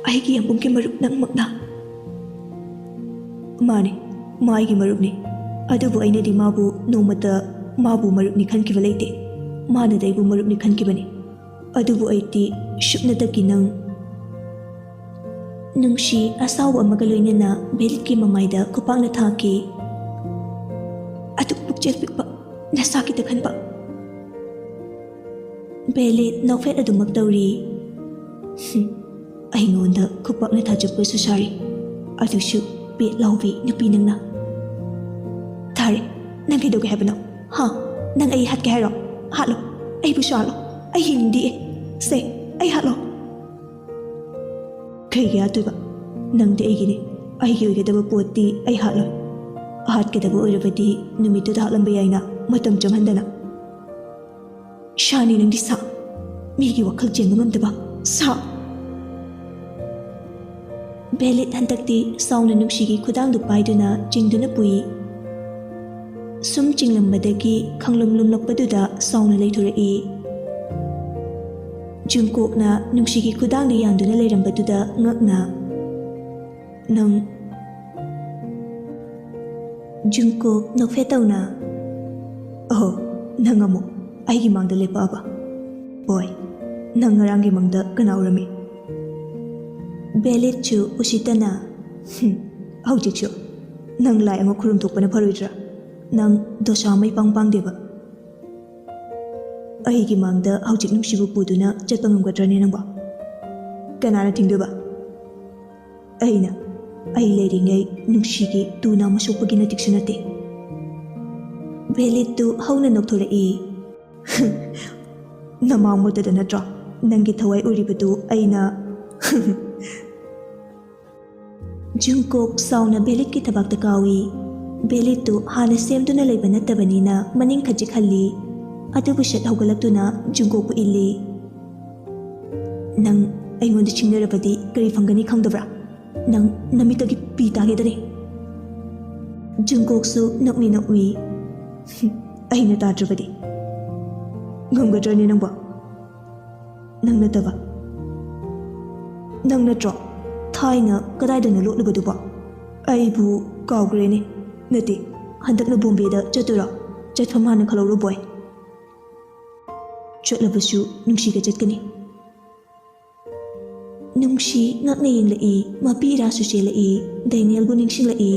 ꯑꯩꯒꯤ ꯌꯥꯝꯕꯨꯡꯒꯤ ꯃꯔꯨꯞ ꯅꯪꯃꯛꯅ?" "ꯃꯥꯅꯤ, ꯃꯥ ꯑꯩꯒꯤ ꯃꯔꯨꯞꯅꯤ꯫ ꯑꯗꯨꯕꯨ ꯑꯩꯅꯗꯤ ꯃꯥꯕꯨ ꯅꯣꯡꯃꯇ ꯃꯥꯕꯨ ꯃꯔꯨꯞꯅꯤ ꯈꯟꯈꯤꯕ ꯂꯩꯇꯦ꯫ ꯃꯥꯅꯗꯤ ꯑꯩꯕꯨ ꯃꯔꯨꯞꯅꯤ ꯈꯟꯈꯤꯕꯅꯤ꯫ ꯑꯗꯨꯕꯨ ꯑꯩꯗꯤ ꯁꯨꯞꯅꯇꯒꯤ ꯅꯪ꯫" ꯅꯨꯡꯁꯤ ꯑꯁꯥꯎꯕ ꯑꯃꯒ ꯂꯣꯏꯅꯅ ꯚꯦꯂꯤꯠꯀꯤ ꯃꯃꯥꯏꯗ ꯈꯨꯄꯥꯛꯅ ꯊꯥꯈꯤ꯫ "ꯑꯗꯨꯛ ꯄꯨꯛꯆꯦꯜ ꯄꯤꯛꯄ ꯅꯁꯥꯒꯤꯗ ꯈꯟꯕ!" ꯚꯦꯂꯤꯠ ꯅꯣꯛꯐꯦꯠ ꯑꯗꯨꯃꯛ ꯇꯧꯔꯤ꯫ "ꯍꯨꯝ, ꯑꯩꯉꯣꯟꯗ ꯈꯨꯄꯥꯛꯅ ꯊꯥꯖꯤꯟꯕꯁꯨ ꯁꯥꯔꯤ, ꯑꯗꯨꯁꯨ ꯄꯦꯠ ꯂꯥꯎꯕꯤ ꯅꯨꯄꯤ ꯅꯪꯅ꯫ ꯊꯥꯔꯦ, ꯅꯪ ꯀꯩꯗꯧꯒꯦ ꯍꯥꯏꯕꯅꯣ? ꯍꯥ? ꯅꯪ ꯑꯩ ꯍꯥꯠꯀꯦ ꯍꯥꯏꯔꯣ? ꯍꯥꯠꯂꯣ, ꯑꯩꯕꯨꯁꯨ ꯍꯥꯠꯂꯣ꯫ ꯑꯩ ꯍꯤꯡꯅꯤꯡꯗꯤꯌꯦ꯫ ꯁꯦ, ꯑꯩ ꯍꯥꯠꯂꯣ꯫" "ꯀꯩꯒꯤ ꯍꯥꯠꯇꯣꯏꯕ? ꯅꯪꯗꯤ ꯑꯩꯒꯤꯅꯤ꯫ ꯑꯩꯒꯤ ꯑꯣꯏꯒꯗꯕ ꯄꯣꯠꯇꯤ ꯑꯩ ꯍꯥꯠꯂꯣꯏ꯫ ꯍꯥꯠꯀꯗꯕ ꯑꯣꯏꯔꯕꯗꯤ ꯅꯨꯃꯤꯠꯇꯨꯗ ꯍꯥꯠꯂꯝꯕ ꯌꯥꯏꯅ, ꯃꯇꯝ ꯆꯪꯍꯟꯗꯅ꯫" "ꯁꯥꯅꯤ ꯅꯪꯗꯤ, ꯁꯥ꯫ ꯃꯤꯒꯤ ꯋꯥꯈꯜ ꯆꯦꯟꯕ ꯉꯝꯗꯕ ꯁꯥ꯫" ꯚꯦꯂꯤꯠ ꯍꯟꯗꯛꯇꯤ ꯁꯥꯎꯅ ꯅꯨꯡꯁꯤꯒꯤ ꯈꯨꯗꯥꯡꯗꯨ ꯄꯥꯏꯗꯨꯅ ꯆꯤꯡꯗꯨꯅ ꯄꯨꯏ꯫ ꯁꯨꯝ ꯆꯤꯡꯂꯝꯕꯗꯒꯤ ꯈꯪꯂꯨꯝ ꯂꯨꯝꯂꯛꯄꯗꯨꯗ ꯁꯥꯎꯅ ꯂꯩꯊꯣꯔꯛꯏ꯫ ꯖꯨꯡꯀꯣꯛꯅ ꯅꯨꯡꯁꯤꯒꯤ ꯈꯨꯗꯥꯡꯗ ꯌꯥꯟꯗꯨꯅ ꯂꯩꯔꯝꯕꯗꯨꯗ ꯉꯛꯅ, "ꯅꯪ?" ꯖꯨꯡꯀꯣꯛ ꯅꯣꯛꯐꯦꯠ ꯇꯧꯅ, "ꯑꯣꯍꯣ, ꯅꯪ ꯑꯃꯨꯛ ꯑꯩꯒꯤ ꯃꯥꯡꯗ ꯂꯦꯞꯄꯛꯑꯕ? ꯕꯣꯏ, ꯅꯪ ꯉꯔꯥꯡꯒꯤ ꯃꯪꯗ ꯀꯅꯥ ꯎꯔꯝꯃꯤ?" ꯚꯦꯂꯤꯠꯁꯨ ꯎꯁꯤꯠꯇꯅ, "ꯍꯨꯝ, ꯍꯧꯖꯤꯛꯁꯨ ꯅꯪ ꯂꯥꯏ ꯑꯃ ꯈꯨꯔꯨꯝ ꯊꯣꯛꯄꯅ ꯐꯔꯣꯏꯗ꯭ꯔꯥ? ꯅꯪ ꯗꯣꯁꯥ ꯑꯃ ꯏꯄꯥꯡ ꯄꯥꯡꯗꯦꯕ꯫ ꯑꯩꯒꯤ ꯃꯥꯡꯗ ꯍꯧꯖꯤꯛ ꯅꯨꯡꯁꯤꯕꯨ ꯄꯨꯗꯨꯅ ꯆꯠꯄ ꯉꯝꯒꯗ꯭ꯔꯅꯦ ꯅꯪꯕꯣ? ꯀꯅꯥꯅ ꯊꯤꯡꯗꯣꯏꯕ? ꯑꯩꯅ, ꯑꯩ ꯂꯩꯔꯤꯉꯩ ꯅꯨꯡꯁꯤꯒꯤ ꯇꯨ ꯅꯥꯝꯃ ꯁꯣꯛꯄꯒꯤ ꯅꯇꯤꯛꯁꯨ ꯅꯠꯇꯦ꯫" ꯚꯦꯂꯤꯠꯇꯨ ꯍꯧꯅ ꯅꯣꯛꯊꯣꯔꯛꯏ꯫ "ꯅꯃꯥꯡ ꯃꯨꯠꯇꯗ ꯅꯠꯇ꯭ꯔꯣ ꯅꯪꯒꯤ ꯊꯋꯥꯏ ꯎꯔꯤꯕꯗꯨ ꯑꯩꯅ?" ꯖꯨꯡꯀꯣꯛ ꯁꯥꯎꯅ ꯚꯦꯂꯤꯠꯀꯤ ꯊꯕꯥꯛꯇ ꯀꯥꯎꯏ꯫ ꯚꯦꯂꯤꯠꯇꯨ ꯍꯥꯟꯅ ꯁꯦꯝꯗꯨꯅ ꯂꯩꯕ ꯅꯠꯇꯕꯅꯤꯅ ꯃꯅꯤꯡ ꯈꯖꯤꯛ ꯍꯜꯂꯤ꯫ ꯑꯗꯨꯕꯨ ꯁꯠ ꯍꯧꯒꯠꯂꯛꯇꯨꯅ ꯖꯨꯡꯀꯣꯛꯄꯨ ꯏꯜꯂꯤ꯫ "ꯅꯪ ꯑꯩꯉꯣꯟꯗ ꯆꯤꯡꯅꯔꯕꯗꯤ ꯀꯔꯤ ꯐꯪꯒꯅꯤ ꯈꯪꯗꯕ꯭ꯔꯥ? ꯅꯪ ꯅꯃꯤꯠꯇꯒꯤ ꯄꯤ ꯇꯥꯒꯦꯗꯅꯤ꯫" ꯖꯨꯡꯀꯣꯛꯁꯨ ꯅꯣꯛꯃꯤ ꯅꯣꯛꯃꯤ, "ꯑꯩꯅ ꯇꯥꯗ꯭ꯔꯕꯗꯤ ꯉꯝꯒꯗ꯭ꯔꯅꯦ ꯅꯪꯕꯣ? ꯅꯪ ꯅꯠꯇꯕ, ꯅꯪ ꯅꯠꯇ꯭ꯔꯣ ꯊꯥꯏꯅ ꯀꯗꯥꯏꯗꯅꯣ ꯂꯣꯠꯂꯨꯕꯗꯨꯕꯣ? ꯑꯩꯕꯨ ꯀꯥꯎꯈ꯭ꯔꯦꯅꯦ꯫ ꯅꯠꯇꯦ, ꯍꯟꯗꯛꯅ ꯕꯣꯝꯕꯦꯗ ꯆꯠꯇꯣꯏꯔꯣ? ꯆꯠꯐꯝ ꯍꯥꯟꯅ ꯈꯜꯍꯧꯔꯣ ꯕꯣꯏ꯫ ꯆꯠꯂꯕꯁꯨ ꯅꯨꯡꯁꯤꯒ ꯆꯠꯀꯅꯤ꯫" ꯅꯨꯡꯁꯤ ꯉꯛꯅ ꯌꯦꯡꯂꯛꯏ, ꯃꯄꯤ ꯏꯔꯥꯁꯨ ꯆꯦꯜꯂꯛꯏ, ꯗꯦꯅꯤꯌꯦꯜꯕꯨ ꯅꯤꯡꯁꯤꯡꯂꯛꯏ꯫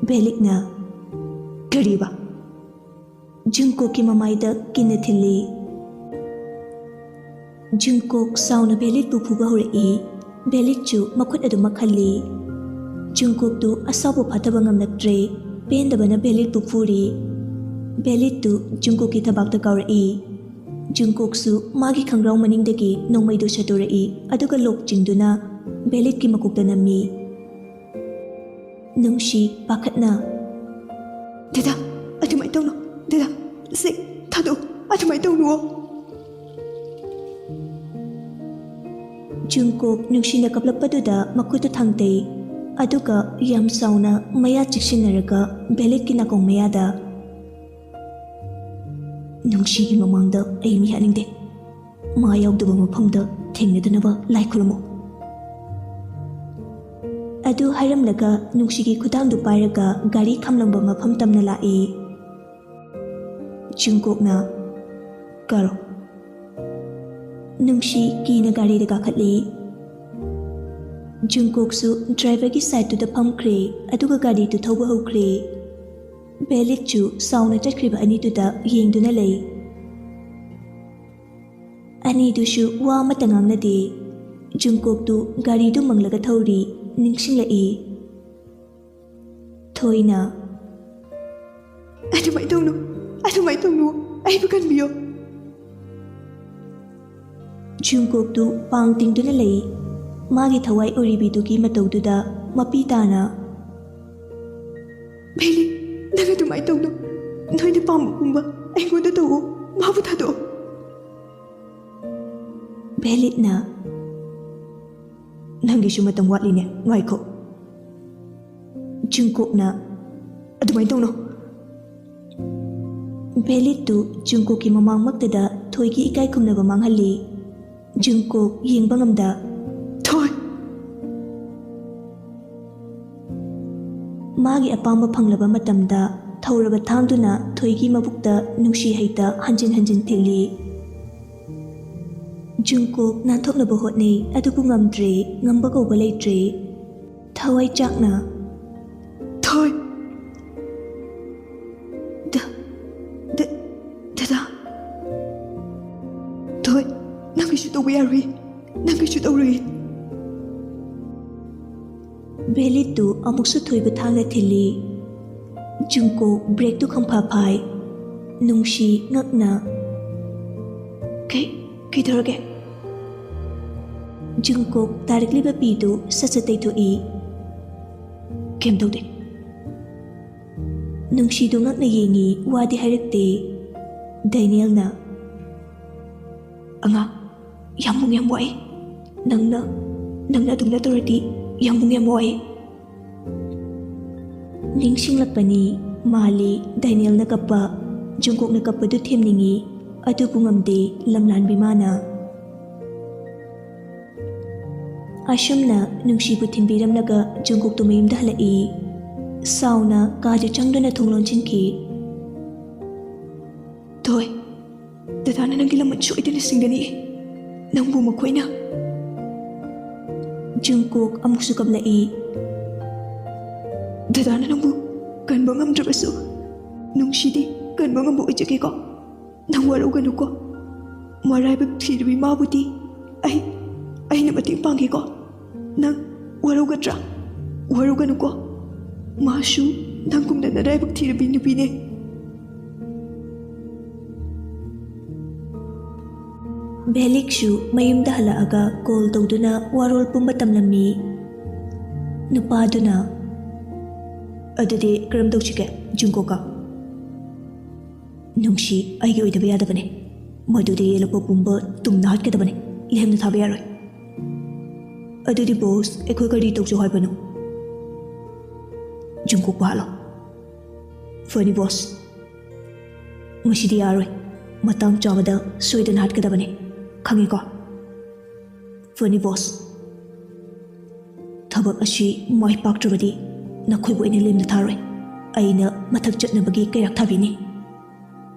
ꯚꯦꯂꯤꯠꯅ, "ꯀꯔꯤꯕ?" ꯖꯨꯡꯀꯣꯛꯀꯤ ꯃꯃꯥꯏꯗ ꯀꯤꯟꯅ ꯊꯤꯜꯂꯤ꯫ ꯖꯨꯡꯀꯣꯛ ꯁꯥꯎꯅ ꯚꯦꯂꯤꯠꯄꯨ ꯐꯨꯕ ꯍꯧꯔꯛꯏ꯫ ꯚꯦꯂꯤꯠꯁꯨ ꯃꯈꯨꯠ ꯑꯗꯨꯃꯛ ꯍꯜꯂꯤ꯫ ꯖꯨꯡꯀꯣꯛꯇꯨ ꯑꯁꯥꯎꯕ ꯐꯥꯊꯕ ꯉꯝꯂꯛꯇ꯭ꯔꯦ꯫ ꯄꯦꯟꯗꯕꯅ ꯚꯦꯂꯤꯠꯄꯨ ꯐꯨꯔꯤ꯫ ꯚꯦꯂꯤꯠꯇꯨ ꯖꯨꯡꯀꯣꯛꯀꯤ ꯊꯕꯥꯛꯇ ꯀꯥꯎꯔꯛꯏ꯫ ꯖꯨꯡꯀꯣꯛꯁꯨ ꯃꯥꯒꯤ ꯈꯪꯒ꯭ꯔꯥꯎ ꯃꯅꯤꯡꯗꯒꯤ ꯅꯣꯡꯃꯩꯗꯨ ꯁꯠꯇꯣꯔꯛꯏ, ꯑꯗꯨꯒ ꯂꯣꯛ ꯆꯤꯡꯗꯨꯅ ꯚꯦꯂꯤꯠꯀꯤ ꯃꯀꯣꯛꯇ ꯅꯝꯃꯤ꯫ ꯅꯨꯡꯁꯤ ꯄꯥꯈꯠꯅ, "ꯗꯗꯥ, ꯑꯗꯨꯃꯥꯏꯅ ꯇꯧꯅꯨ꯫ ꯗꯗꯥ, ꯁꯤ ꯊꯥꯗꯣꯛꯎ꯫ ꯑꯗꯨꯃꯥꯏꯅ ꯇꯧꯅꯨꯑꯣ꯫" ꯖꯨꯡꯀꯣꯛ ꯅꯨꯡꯁꯤꯅ ꯀꯞꯂꯛꯄꯗꯨꯗ ꯃꯈꯨꯠꯇꯨ ꯊꯥꯡꯗꯩ, ꯑꯗꯨꯒ ꯌꯥꯝ ꯆꯥꯎꯅ ꯃꯌꯥ ꯆꯤꯛꯁꯤꯟꯅꯔꯒ ꯚꯦꯂꯤꯠꯀꯤ ꯅꯥꯀꯣꯡ ꯃꯌꯥꯗ, "ꯅꯨꯡꯁꯤꯒꯤ ꯃꯃꯥꯡꯗ ꯑꯩ ꯃꯤ ꯍꯥꯠꯅꯤꯡꯗꯦ꯫ ꯃꯥ ꯌꯥꯎꯗꯕ ꯃꯐꯝꯗ ꯊꯦꯡꯅꯗꯅꯕ ꯂꯥꯏ ꯈꯨꯔꯨꯝꯃꯨ꯫" ꯑꯗꯨ ꯍꯥꯏꯔꯝꯂꯒ ꯅꯨꯡꯁꯤꯒꯤ ꯈꯨꯗꯥꯡꯗꯨ ꯄꯥꯏꯔꯒ ꯒꯥꯔꯤ ꯈꯥꯝꯂꯝꯕ ꯃꯐꯝ ꯇꯝꯅ ꯂꯥꯛꯏ꯫ ꯖꯨꯡꯀꯣꯛꯅ, "ꯀꯥꯔꯣ꯫" ꯅꯨꯡꯁꯤ ꯀꯤꯅ ꯒꯥꯔꯤꯗ ꯀꯥꯈꯠꯂꯤ꯫ ꯖꯨꯡꯀꯣꯛꯁꯨ ꯗ꯭ꯔꯥꯏꯚꯔꯒꯤ ꯁꯥꯏꯠꯇꯨꯗ ꯐꯝꯈ꯭ꯔꯦ, ꯑꯗꯨꯒ ꯒꯥꯔꯤꯗꯨ ꯊꯧꯕ ꯍꯧꯈ꯭ꯔꯦ꯫ ꯚꯦꯂꯤꯠꯁꯨ ꯆꯥꯎꯅ ꯆꯠꯈ꯭ꯔꯤꯕ ꯑꯅꯤꯗꯨꯗ ꯌꯦꯡꯗꯨꯅ ꯂꯩ꯫ ꯑꯅꯤꯗꯨꯁꯨ ꯋꯥ ꯑꯃꯠꯇ ꯉꯥꯡꯅꯗꯦ꯫ ꯖꯨꯡꯀꯣꯛꯇꯨ ꯒꯥꯔꯤꯗꯨ ꯃꯪꯂꯒ ꯊꯧꯔꯤ, ꯅꯤꯡꯁꯤꯡꯂꯛꯏ꯫ ꯊꯣꯏꯅ, "ꯑꯗꯨꯃꯥꯏꯅ ꯇꯧꯅꯨ, ꯑꯗꯨꯃꯥꯏꯅ ꯇꯧꯅꯨ, ꯑꯩꯕꯨ ꯀꯟꯕꯤꯌꯣ꯫" ꯖꯨꯡꯀꯣꯛꯇꯨ ꯄꯥꯡ ꯇꯤꯡꯗꯨꯅ ꯂꯩ꯫ ꯃꯥꯒꯤ ꯊꯋꯥꯏ ꯑꯣꯏꯔꯤꯕꯤꯗꯨꯒꯤ ꯃꯇꯧꯗꯨꯗ ꯃꯄꯤ ꯇꯥꯅ, "ꯚꯦꯂꯤ, ꯅꯪ ꯑꯗꯨꯃꯥꯏꯅ ꯇꯧꯅꯨ꯫ ꯅꯣꯏꯅ ꯄꯥꯝꯕꯒꯨꯝꯕ ꯑꯩꯉꯣꯟꯗ ꯇꯧꯑꯣ, ꯃꯥꯕꯨ ꯊꯥꯗꯣꯛꯑꯣ꯫" ꯚꯦꯂꯤꯠꯅ, "ꯅꯪꯒꯤꯁꯨ ꯃꯇꯝ ꯋꯥꯠꯂꯤꯅꯦ, ꯉꯥꯏꯈꯣ꯫" ꯖꯨꯡꯀꯣꯛꯅ, "ꯑꯗꯨꯃꯥꯏꯅ ꯇꯧꯅꯣ꯫" ꯚꯦꯂꯤꯠꯇꯨ ꯖꯨꯡꯀꯣꯛꯀꯤ ꯃꯃꯥꯡꯃꯛꯇꯗ ꯊꯣꯏꯒꯤ ꯏꯀꯥꯏ ꯈꯨꯝꯅꯕ ꯃꯥꯡꯍꯜꯂꯤ꯫ ꯖꯨꯡꯀꯣꯛ ꯌꯦꯡꯕ ꯉꯝꯗ, "ꯊꯣꯏ!" ꯃꯥꯒꯤ ꯑꯄꯥꯝꯕ ꯐꯪꯂꯕ ꯃꯇꯝꯗ ꯊꯧꯔꯕ ꯊꯥꯡꯗꯨꯅ ꯊꯣꯏꯒꯤ ꯃꯕꯨꯛꯇ ꯅꯨꯡꯁꯤ ꯍꯩꯇ ꯍꯟꯖꯤꯟ ꯍꯟꯖꯤꯟ ꯊꯤꯜꯂꯤ꯫ ꯖꯨꯡꯀꯣꯛ ꯅꯥꯟꯊꯣꯛꯅꯕ ꯍꯣꯠꯅꯩ, ꯑꯗꯨꯕꯨ ꯉꯝꯗ꯭ꯔꯦ, ꯉꯝꯕ ꯀꯧꯕ ꯂꯩꯇ꯭ꯔꯦ꯫ ꯊꯋꯥꯏ ꯆꯥꯛꯅ, "ꯊꯣꯏ! ꯗ-, ꯗ-, ꯗꯗꯥ! ꯊꯣꯏ, ꯅꯪ ꯀꯩꯁꯨ ꯇꯧꯕ ꯌꯥꯔꯣꯏ, ꯅꯪ ꯀꯩꯁꯨ ꯇꯧꯔꯣꯏ꯫" ꯚꯦꯂꯤꯠꯇꯨ ꯑꯃꯨꯛꯁꯨ ꯊꯣꯏꯕ ꯊꯥꯡꯅ ꯊꯤꯜꯂꯤ꯫ ꯖꯨꯡꯀꯣꯛ ꯕ꯭ꯔꯦꯛꯇꯨ ꯈꯪꯐꯥ ꯐꯥꯏ꯫ ꯅꯨꯡꯁꯤ ꯉꯛꯅ, "ꯀꯩ, ꯀꯩꯗꯧꯔꯒꯦ?" ꯖꯨꯡꯀꯣꯛ ꯇꯥꯔꯛꯂꯤꯕ ꯄꯤꯗꯨ ꯁꯠ ꯁꯠ ꯇꯩꯊꯣꯛꯏ꯫ "ꯀꯩꯝ ꯇꯧꯗꯦ꯫" ꯅꯨꯡꯁꯤꯗꯨ ꯉꯛꯅ ꯌꯦꯡꯉꯤ, ꯋꯥꯗꯤ ꯍꯥꯏꯔꯛꯇꯦ꯫ ꯗꯦꯅꯤꯌꯦꯜꯅ, "ꯑꯉꯥꯡ, ꯌꯥꯝ ꯃꯨꯛ ꯌꯥꯝ ꯋꯥꯏ꯫ ꯅꯪꯅ, ꯅꯪꯅ ꯑꯗꯨꯝꯅ ꯇꯧꯔꯗꯤ ꯌꯥꯝ ꯅꯨꯡꯉꯥꯏꯃꯣꯏ꯫ ꯅꯤꯡꯁꯤꯡꯂꯛꯄꯅꯤ, ꯃꯥꯂꯤ, ꯗꯦꯅꯤꯌꯦꯜꯅ ꯀꯞꯄ, ꯖꯨꯡꯀꯨꯛꯅ ꯀꯞꯄꯗꯨ ꯊꯦꯝꯅꯤꯡꯏ, ꯑꯗꯨꯕꯨ ꯉꯝꯗꯦ, ꯂꯝꯂꯥꯟꯕꯤ ꯃꯥꯅ꯫ ꯑꯁꯨꯝꯅ ꯅꯨꯡꯁꯤꯕꯨ ꯊꯤꯟꯕꯤꯔꯝꯂꯒ ꯖꯨꯡꯀꯨꯛꯇꯨ ꯃꯌꯨꯝꯗ ꯍꯜꯂꯛꯏ꯫ ꯁꯥꯎꯅ ꯀꯥꯗ ꯆꯪꯗꯨꯅ ꯊꯣꯡ ꯂꯣꯟꯁꯤꯟꯈꯤ꯫ ꯊꯣꯏ, ꯗꯗꯥꯅ ꯅꯪꯒꯤ ꯂꯃꯟ ꯁꯣꯏꯗꯅ ꯁꯤꯡꯒꯅꯤ꯫ ꯅꯪꯕꯨ ꯃꯈꯣꯏꯅ꯫ ꯖꯨꯡꯀꯨꯛ ꯑꯃꯨꯛꯁꯨ ꯀꯞꯂꯛꯏ꯫ ꯗꯗꯥꯅ ꯅꯪꯕꯨ ꯀꯟꯕ ꯉꯝꯗ꯭ꯔꯕꯁꯨ, ꯅꯨꯡꯁꯤꯗꯤ ꯀꯟꯕ ꯉꯝꯕ ꯑꯣꯏꯖꯒꯦꯀꯣ꯫ ꯅꯪ ꯋꯥꯔꯧꯒꯅꯨꯀꯣ꯫ ꯃꯔꯥꯏꯕꯛ ꯊꯤꯔꯕꯤ ꯃꯥꯕꯨꯗꯤ ꯑꯩ, ꯑꯩꯅ ꯃꯇꯦꯡ ꯄꯥꯡꯒꯦꯀꯣ꯫ ꯅꯪ ꯋꯥꯔꯧꯒꯗ꯭ꯔꯥ? ꯋꯥꯔꯧꯒꯅꯨꯀꯣ꯫ ꯃꯥꯁꯨ ꯅꯪꯒꯨꯝꯅ ꯅꯔꯥꯏꯕꯛ ꯊꯤꯔꯕꯤ ꯅꯨꯄꯤꯅꯦ꯫ ꯚꯦꯂꯤꯛꯁꯨ ꯃꯌꯨꯝꯗ ꯍꯜꯂꯛꯑꯒ ꯀꯣꯜ ꯇꯧꯗꯨꯅ ꯋꯥꯔꯣꯜ ꯄꯨꯝꯕ ꯇꯝꯂꯝꯃꯤ꯫ ꯅꯨꯄꯥꯗꯨꯅ, "ꯑꯗꯨꯗꯤ ꯀꯔꯝ ꯇꯧꯁꯤꯒꯦ, ꯖꯨꯡꯀꯣꯛꯀ?" "ꯅꯨꯡꯁꯤ, ꯑꯩꯒꯤ ꯑꯣꯏꯗꯕ ꯌꯥꯗꯕꯅꯦ꯫ ꯃꯗꯨꯗ ꯌꯦꯜꯂꯛꯄ ꯄꯨꯝꯕ ꯇꯨꯝꯅ ꯍꯥꯠꯀꯗꯕꯅꯦ꯫ ꯂꯦꯝꯅ ꯊꯥꯕ ꯌꯥꯔꯣꯏ꯫" "ꯑꯗꯨꯗꯤ ꯕꯣꯁ, ꯑꯩꯈꯣꯏ ꯀꯔꯤ ꯇꯧꯁꯦ ꯍꯥꯏꯕꯅꯣ?" "ꯖꯨꯡꯀꯣꯛꯄꯨ ꯍꯥꯠꯂꯣ꯫" "ꯐꯅꯤ ꯕꯣꯁ꯫ ꯉꯁꯤꯗꯤ ꯌꯥꯔꯣꯏ꯫ ꯃꯇꯥꯡ ꯆꯥꯕꯗ ꯁꯣꯏꯗꯅ ꯍꯥꯠꯀꯗꯕꯅꯦ꯫ ꯈꯪꯉꯦꯀꯣ?" "ꯐꯅꯤ ꯕꯣꯁ꯫ ꯊꯕꯛ ꯑꯁꯤ ꯃꯥꯏ ꯄꯥꯛꯇ꯭ꯔꯕꯗꯤ ꯅꯈꯣꯏꯕꯨ ꯑꯩꯅ ꯂꯦꯝꯅ ꯊꯥꯔꯣꯏ꯫ ꯑꯩꯅ ꯃꯊꯛ ꯆꯠꯅꯕꯒꯤ ꯀꯩꯔꯥꯛ ꯊꯥꯕꯤꯅꯤ꯫"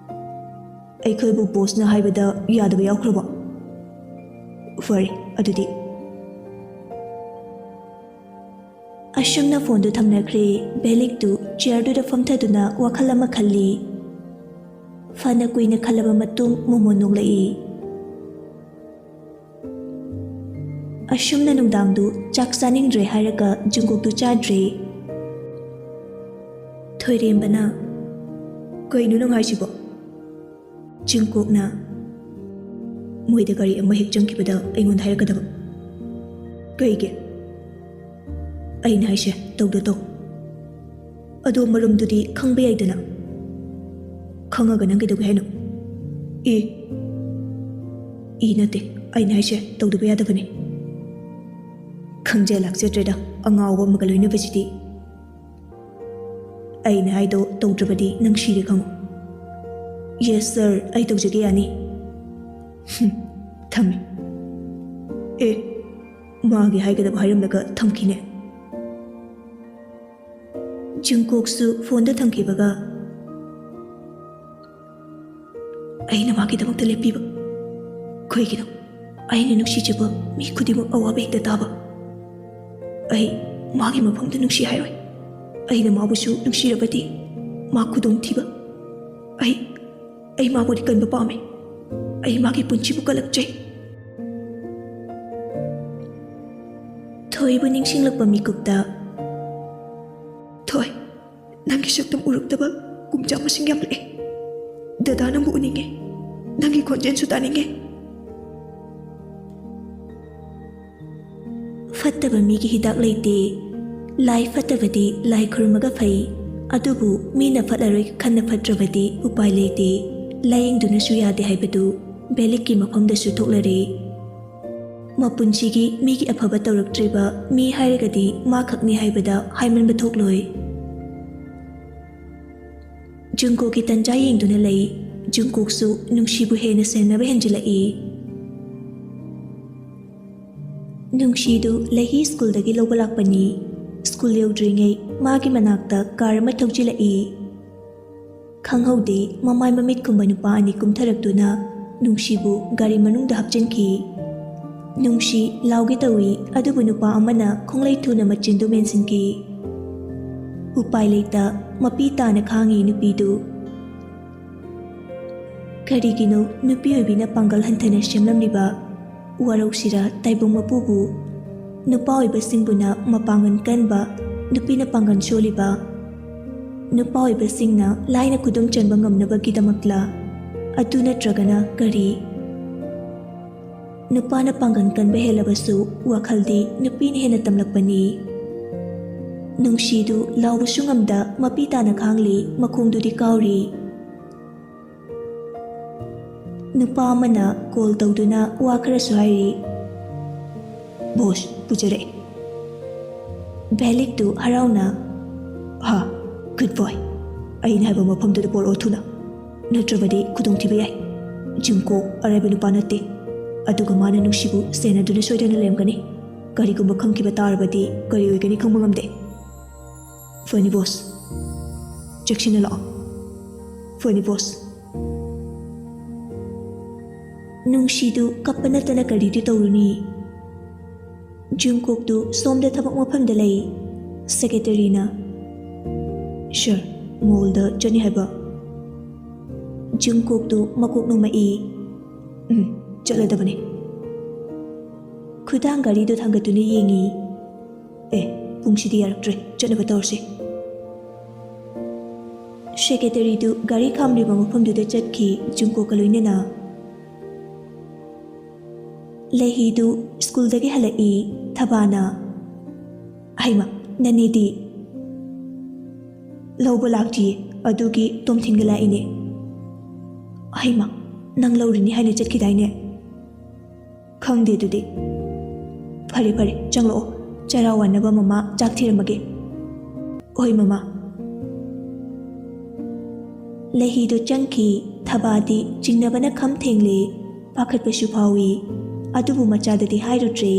"ꯑꯩꯈꯣꯏꯕꯨ ꯕꯣꯁꯅ ꯍꯥꯏꯕꯗ ꯌꯥꯗꯕ ꯌꯥꯎꯈ꯭ꯔꯕꯣ? ꯐꯔꯦ, ꯑꯗꯨꯗꯤ꯫" ꯑꯁꯨꯝꯅ ꯐꯣꯟꯗꯨ ꯊꯝꯅꯈ꯭ꯔꯦ꯫ ꯚꯦꯂꯤꯛꯇꯨ ꯆꯤꯌꯔꯗꯨꯗ ꯐꯝꯊꯗꯨꯅ ꯋꯥꯈꯜ ꯑꯃ ꯈꯜꯂꯤ꯫ ꯐꯅ ꯀꯨꯏꯅ ꯈꯜꯂꯕ ꯃꯇꯨꯡ ꯃꯣꯃꯣꯟ ꯅꯣꯛꯂꯛꯏ꯫ ꯑꯁꯨꯝꯅ ꯅꯨꯡꯗꯥꯡꯗꯨ ꯆꯥꯛ ꯆꯥꯅꯤꯡꯗ꯭ꯔꯦ ꯍꯥꯏꯔꯒ ꯖꯨꯡꯀꯨꯛꯇꯨ ꯆꯥꯗ꯭ꯔꯦ꯫ ꯊꯣꯏꯔꯦꯝꯕꯅ, "ꯀꯩꯅꯣ ꯅꯪ ꯍꯥꯏꯁꯤꯕꯣ?" ꯖꯨꯡꯀꯨꯛꯅ, "ꯃꯣꯏꯗ ꯒꯥꯔꯤ ꯑꯃ ꯍꯦꯛ ꯆꯪꯈꯤꯕꯗ ꯑꯩꯉꯣꯟꯗ ꯍꯥꯏꯔꯛꯀꯗꯕ꯫" "ꯀꯩꯒꯤ?" "ꯑꯩꯅ ꯍꯥꯏꯁꯦ ꯇꯧꯗ ꯇꯧ꯫ ꯑꯗꯣ ꯃꯔꯝꯗꯨꯗꯤ ꯈꯪꯕ ꯌꯥꯏꯗꯅ꯫" "ꯈꯪꯉꯒ ꯅꯪ ꯀꯩꯗꯧꯒꯦ ꯍꯥꯏꯅꯣ?" "ꯏ, ꯏ ꯅꯠꯇꯦ, ꯑꯩꯅ ꯍꯥꯏꯁꯦ ꯇꯧꯗꯕ ꯌꯥꯗꯕꯅꯤ꯫" ꯈꯪꯖ ꯂꯥꯛꯆꯗ꯭ꯔꯦꯗ, ꯑꯉꯥꯎꯕ ꯑꯃꯒ ꯂꯣꯏꯅꯕꯁꯤꯗꯤ꯫ ꯑꯩꯅ ꯍꯥꯏꯗꯣ ꯇꯧꯗ꯭ꯔꯕꯗꯤ ꯅꯪ ꯁꯤꯔꯦ ꯈꯪꯉꯨ꯫ "Yes sir, ꯑꯩ ꯇꯧꯖꯒꯦ, ꯌꯥꯅꯤ꯫" ꯍꯨꯝ, ꯊꯝꯃꯦ꯫ ꯑꯦ, ꯃꯥꯒꯤ ꯍꯥꯏꯒꯗꯕ ꯍꯥꯏꯔꯝꯂꯒ ꯊꯝꯈꯤꯅꯦ꯫ ꯖꯨꯡꯀꯣꯛꯁꯨ ꯐꯣꯟꯗ ꯊꯝꯈꯤꯕꯒ, "ꯑꯩꯅ ꯃꯥꯒꯤꯗꯃꯛꯇ ꯂꯦꯞꯄꯤꯕ ꯀꯩꯒꯤꯅꯣ? ꯑꯩꯅ ꯅꯨꯡꯁꯤꯖꯕ ꯃꯤ ꯈꯨꯗꯤꯡꯃꯛ ꯑꯋꯥꯕ ꯍꯦꯛꯇ ꯇꯥꯕ꯫ ꯑꯩ ꯃꯥꯒꯤ ꯃꯐꯝꯗ ꯅꯨꯡꯁꯤ ꯍꯥꯏꯔꯣꯏ꯫ ꯑꯩꯅ ꯃꯥꯕꯨꯁꯨ ꯅꯨꯡꯁꯤꯔꯕꯗꯤ ꯃꯥ ꯈꯨꯗꯣꯡꯊꯤꯕ꯫ ꯑꯩ, ꯑꯩ ꯃꯥꯕꯨꯗꯤ ꯀꯟꯕ ꯄꯥꯝꯃꯤ꯫ ꯑꯩ ꯃꯥꯒꯤ ꯄꯨꯟꯁꯤꯕꯨ ꯀꯜꯂꯛꯆꯩ꯫" ꯊꯣꯏꯕꯨ ꯅꯤꯡꯁꯤꯡꯂꯛꯄ ꯃꯤꯀꯨꯞꯇ, "ꯊꯣꯏ, ꯅꯪꯒꯤ ꯁꯛꯇꯝ ꯎꯔꯛꯇꯕ ꯀꯨꯝꯖꯥ ꯃꯁꯤꯡ ꯌꯥꯝꯂꯛꯑꯦ꯫ ꯗꯗꯥ ꯅꯪꯕꯨ ꯎꯅꯤꯡꯉꯦ꯫ ꯅꯪꯒꯤ ꯈꯣꯟꯖꯦꯜꯁꯨ ꯇꯥꯅꯤꯡꯉꯦ꯫" ꯐꯠꯇꯕ ꯃꯤꯒꯤ ꯍꯤꯗꯥꯛ ꯂꯩꯇꯦ꯫ ꯂꯥꯏ ꯐꯠꯇꯕꯗꯤ ꯂꯥꯏ ꯈꯨꯔꯨꯝꯃꯒ ꯐꯩ꯫ ꯑꯗꯨꯕꯨ ꯃꯤꯅ ꯐꯠꯂꯔꯣꯏ ꯈꯟꯅ ꯐꯠꯇ꯭ꯔꯕꯗꯤ ꯎꯄꯥꯏ ꯂꯩꯇꯦ꯫ ꯂꯥꯏꯌꯦꯡꯗꯨꯅꯁꯨ ꯌꯥꯗꯦ ꯍꯥꯏꯕꯗꯨ ꯕꯦꯂꯤꯛꯀꯤ ꯃꯐꯝꯗꯁꯨ ꯊꯣꯛꯂꯔꯦ꯫ ꯃꯄꯨꯟꯁꯤꯒꯤ ꯃꯤꯒꯤ ꯑꯐꯕ ꯇꯧꯔꯛꯇ꯭ꯔꯤꯕ ꯃꯤ ꯍꯥꯏꯔꯒꯗꯤ ꯃꯥ ꯈꯛꯅꯤ ꯍꯥꯏꯕꯗ ꯍꯥꯏꯃꯟꯕ ꯊꯣꯛꯂꯣꯏ꯫ ꯖꯨꯡꯀꯣꯛꯀꯤ ꯇꯟꯖꯥ ꯌꯦꯡꯗꯨꯅ ꯂꯩ꯫ ꯖꯨꯡꯀꯣꯛꯁꯨ ꯅꯨꯡꯁꯤꯕꯨ ꯍꯦꯟꯅ ꯁꯦꯟꯅꯕ ꯍꯦꯟꯖꯤꯜꯂꯛꯏ꯫ ꯅꯨꯡꯁꯤꯗꯨ ꯂꯩꯍꯤ ꯁ꯭ꯀꯨꯜꯗꯒꯤ ꯂꯧꯕ ꯂꯥꯛꯄꯅꯤ꯫ ꯁ꯭ꯀꯨꯜ ꯌꯧꯗ꯭ꯔꯤꯉꯩ ꯃꯥꯒꯤ ꯃꯅꯥꯛꯇ ꯀꯥꯔ ꯑꯃ ꯊꯧꯖꯤꯜꯂꯛꯏ꯫ ꯈꯪꯍꯧꯗꯦ, ꯃꯃꯥꯏ ꯃꯃꯤꯠ ꯈꯨꯝꯕ ꯅꯨꯄꯥ ꯑꯅꯤ ꯀꯨꯝꯊꯔꯛꯇꯨꯅ ꯅꯨꯡꯁꯤꯕꯨ ꯒꯥꯔꯤ ꯃꯅꯨꯡꯗ ꯍꯥꯞꯆꯤꯟꯈꯤ꯫ ꯅꯨꯡꯁꯤ ꯂꯥꯎꯒꯦ ꯇꯧꯏ, ꯑꯗꯨꯕꯨ ꯅꯨꯄꯥ ꯑꯃꯅ ꯈꯣꯡꯂꯩ ꯊꯨꯅ ꯃꯆꯤꯟꯗꯨ ꯃꯦꯟꯁꯤꯟꯈꯤ꯫ ꯎꯄꯥꯏ ꯂꯩꯇ ꯃꯄꯤ ꯇꯥꯅ ꯈꯥꯡꯉꯤ ꯅꯨꯄꯤꯗꯨ꯫ ꯀꯔꯤꯒꯤꯅꯣ ꯅꯨꯄꯤ ꯑꯣꯏꯕꯤꯅ ꯄꯥꯡꯒꯜ ꯍꯟꯊꯅ ꯁꯦꯝꯂꯝꯂꯤꯕ ꯋꯥꯔꯧꯁꯤꯔ ꯇꯥꯏꯕꯪ ꯃꯄꯨꯕꯨ? ꯅꯨꯄꯥ ꯑꯣꯏꯕꯁꯤꯡꯕꯨꯅ ꯃꯄꯥꯡꯒꯜ ꯀꯟꯕ, ꯅꯨꯄꯤꯅ ꯄꯥꯡꯒꯜ ꯁꯣꯜꯂꯤꯕ? ꯅꯨꯄꯥ ꯑꯣꯏꯕꯁꯤꯡꯅ ꯂꯥꯏꯅ ꯈꯨꯗꯨꯝ ꯆꯟꯕ ꯉꯝꯅꯕꯒꯤꯗꯃꯛꯂ? ꯑꯗꯨ ꯅꯠꯇ꯭ꯔꯒꯅ ꯀꯔꯤ? ꯅꯨꯄꯥꯅ ꯄꯥꯡꯒꯜ ꯀꯟꯕ ꯍꯦꯜꯂꯕꯁꯨ ꯋꯥꯈꯜꯗꯤ ꯅꯨꯄꯤꯅ ꯍꯦꯟꯅ ꯇꯝꯂꯛꯄꯅꯤ꯫ ꯅꯨꯡꯁꯤꯗꯨ ꯂꯥꯎꯕꯁꯨ ꯉꯝꯗ ꯃꯄꯤ ꯇꯥꯅ ꯈꯥꯡꯂꯤ, ꯃꯈꯣꯡꯗꯨꯗꯤ ꯀꯥꯎꯔꯤ꯫ ꯅꯨꯄꯥ ꯑꯃꯅ ꯀꯣꯜ ꯇꯧꯗꯨꯅ ꯋꯥ ꯈꯔꯁꯨ ꯍꯥꯏꯔꯤ꯫ "ꯕꯣꯁ, ꯄꯨꯖꯔꯛꯑꯦ꯫ ꯚꯦꯂꯤꯛꯇꯨ ꯍꯔꯥꯎꯅ, "ꯍꯥ, ꯒꯨꯗ ꯕꯣꯏ꯫ ꯑꯩꯅ ꯍꯥꯏꯕ ꯃꯐꯝꯗꯨꯗ ꯄꯣꯔꯛꯑꯣ ꯊꯨꯅ꯫ ꯅꯠꯇ꯭ꯔꯕꯗꯤ ꯈꯨꯗꯣꯡꯊꯤꯕ ꯌꯥꯏ꯫ ꯖꯨꯡꯀꯣꯛ ꯑꯔꯥꯏꯕ ꯅꯨꯄꯥ ꯅꯠꯇꯦ꯫ ꯑꯗꯨꯒ ꯃꯥꯅ ꯅꯨꯡꯁꯤꯕꯨ ꯁꯦꯟꯅꯗꯨꯅ ꯁꯣꯏꯗꯅ ꯂꯩꯔꯝꯒꯅꯤ꯫ ꯀꯔꯤꯒꯨꯝꯕ ꯈꯪꯈꯤꯕ ꯇꯥꯔꯕꯗꯤ ꯀꯔꯤ ꯑꯣꯏꯒꯅꯤ ꯈꯪꯕ ꯉꯝꯗꯦ꯫ ꯐꯅꯤ ꯕꯣꯁ, ꯆꯦꯛꯁꯤꯟꯅ ꯂꯥꯛꯑꯣ꯫ ꯐꯅꯤ ꯕꯣꯁ꯫" ꯅꯨꯡꯁꯤꯗꯨ ꯀꯞꯄ ꯅꯠꯇꯅ ꯀꯔꯤꯗꯤ ꯇꯧꯔꯨꯅꯤ? ꯖꯨꯡꯀꯣꯛꯇꯨ ꯁꯣꯝꯗ ꯊꯕꯛ ꯃꯐꯝꯗ ꯂꯩ꯫ ꯁꯦꯀ꯭ꯔꯦꯇꯔꯤꯅ, "ꯁꯥꯔ, ꯃꯣꯜꯗ ꯆꯠꯅꯤ ꯍꯥꯏꯕ?" ꯖꯨꯡꯀꯣꯛꯇꯨ ꯃꯀꯣꯛ ꯅꯣꯝꯃꯛꯏ꯫ "ꯎꯝ, ꯆꯠꯂꯗꯕꯅꯤ꯫" ꯈꯨꯗꯥꯡ ꯒꯥꯔꯤꯗꯨ ꯊꯥꯡꯒꯠꯇꯨꯅ ꯌꯦꯡꯉꯤ꯫ "ꯑꯦ, ꯄꯨꯡꯁꯤꯗꯤ ꯌꯥꯔꯛꯇ꯭ꯔꯦ, ꯆꯠꯅꯕ ꯇꯧꯔꯁꯤ꯫" ꯁꯦꯀ꯭ꯔꯦꯇꯔꯤꯗꯨ ꯒꯥꯔꯤ ꯈꯥꯝꯂꯤꯕ ꯃꯐꯝꯗꯨꯗ ꯆꯠꯈꯤ, ꯖꯨꯡꯀꯣꯛꯀ ꯂꯣꯏꯅꯅ꯫ ꯂꯩꯍꯤꯗꯨ ꯁ꯭ꯀꯨꯜꯗꯒꯤ ꯍꯜꯂꯛꯏ꯫ ꯊꯕꯥꯅ, "ꯍꯩꯃ, ꯅꯅꯦꯗꯤ?" "ꯂꯧꯕ ꯂꯥꯛꯇꯤꯌꯦ, ꯑꯗꯨꯒꯤ ꯇꯣꯝꯊꯤꯟꯒ ꯂꯥꯛꯏꯅꯦ꯫" "ꯍꯩꯃ, ꯅꯪ ꯂꯧꯔꯤꯅꯤ ꯍꯥꯏꯅ ꯆꯠꯈꯤꯗꯥꯏꯅꯦ?" "ꯈꯪꯗꯦ ꯑꯗꯨꯗꯤ꯫" "ꯐꯔꯦ ꯐꯔꯦ, ꯆꯪꯂꯛꯑꯣ, ꯆꯔꯥ ꯋꯥꯟꯅꯕ ꯃꯃꯥ ꯆꯥꯛ ꯊꯤꯔꯝꯃꯒꯦ꯫" "ꯍꯣꯏ ꯃꯃꯥ꯫" ꯂꯩꯍꯤꯗꯨ ꯆꯪꯈꯤ꯫ ꯊꯕꯥꯗꯤ ꯆꯤꯡꯅꯕꯅ ꯈꯝ ꯊꯦꯡꯂꯦ꯫ ꯄꯥꯈꯠꯄꯁꯨ ꯐꯥꯎꯏ꯫ ꯑꯗꯨꯕꯨ ꯃꯆꯥꯗꯗꯤ ꯍꯥꯏꯔꯨꯗ꯭ꯔꯦ꯫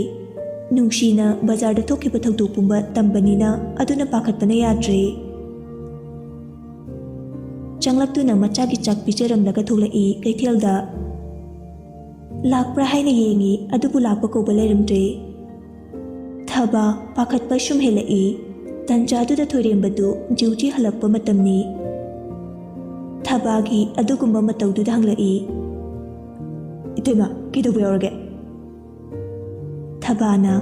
ꯅꯨꯡꯁꯤꯅ ꯕꯖꯥꯔꯗ ꯊꯣꯛꯈꯤꯕ ꯊꯧꯗꯣꯛ ꯄꯨꯝꯕ ꯇꯝꯕꯅꯤꯅ ꯑꯗꯨꯅ ꯄꯥꯈꯠꯄꯅ ꯌꯥꯗ꯭ꯔꯦ꯫ ꯆꯪꯂꯛꯇꯨꯅ ꯃꯆꯥꯒꯤ ꯆꯥꯛ ꯄꯤꯖꯔꯝꯂꯒ ꯊꯣꯛꯂꯛꯏ ꯀꯩꯊꯦꯜꯗ꯫ ꯂꯥꯛꯄ꯭ꯔꯥ ꯍꯥꯏꯅ ꯌꯦꯡꯉꯤ, ꯑꯗꯨꯕꯨ ꯂꯥꯛꯄ ꯀꯧꯕ ꯂꯩꯔꯝꯗ꯭ꯔꯦ꯫ ꯊꯕꯥ ꯄꯥꯈꯠꯄ ꯁꯨꯝ ꯍꯦꯜꯂꯛꯏ꯫ ꯇꯟꯖꯥꯗꯨꯗ ꯊꯣꯏꯔꯦꯝꯕꯗꯨ ꯖꯤꯎꯖꯤ ꯍꯜꯂꯛꯄ ꯃꯇꯝꯅꯤ꯫ ꯊꯕꯥꯒꯤ ꯑꯗꯨꯒꯨꯝꯕ ꯃꯇꯧꯗꯨꯗ ꯍꯪꯂꯛꯏ, "ꯏꯇꯩꯃ, ꯀꯩꯗꯧꯕ ꯌꯥꯎꯔꯒꯦ?" ꯊꯕꯥꯅ,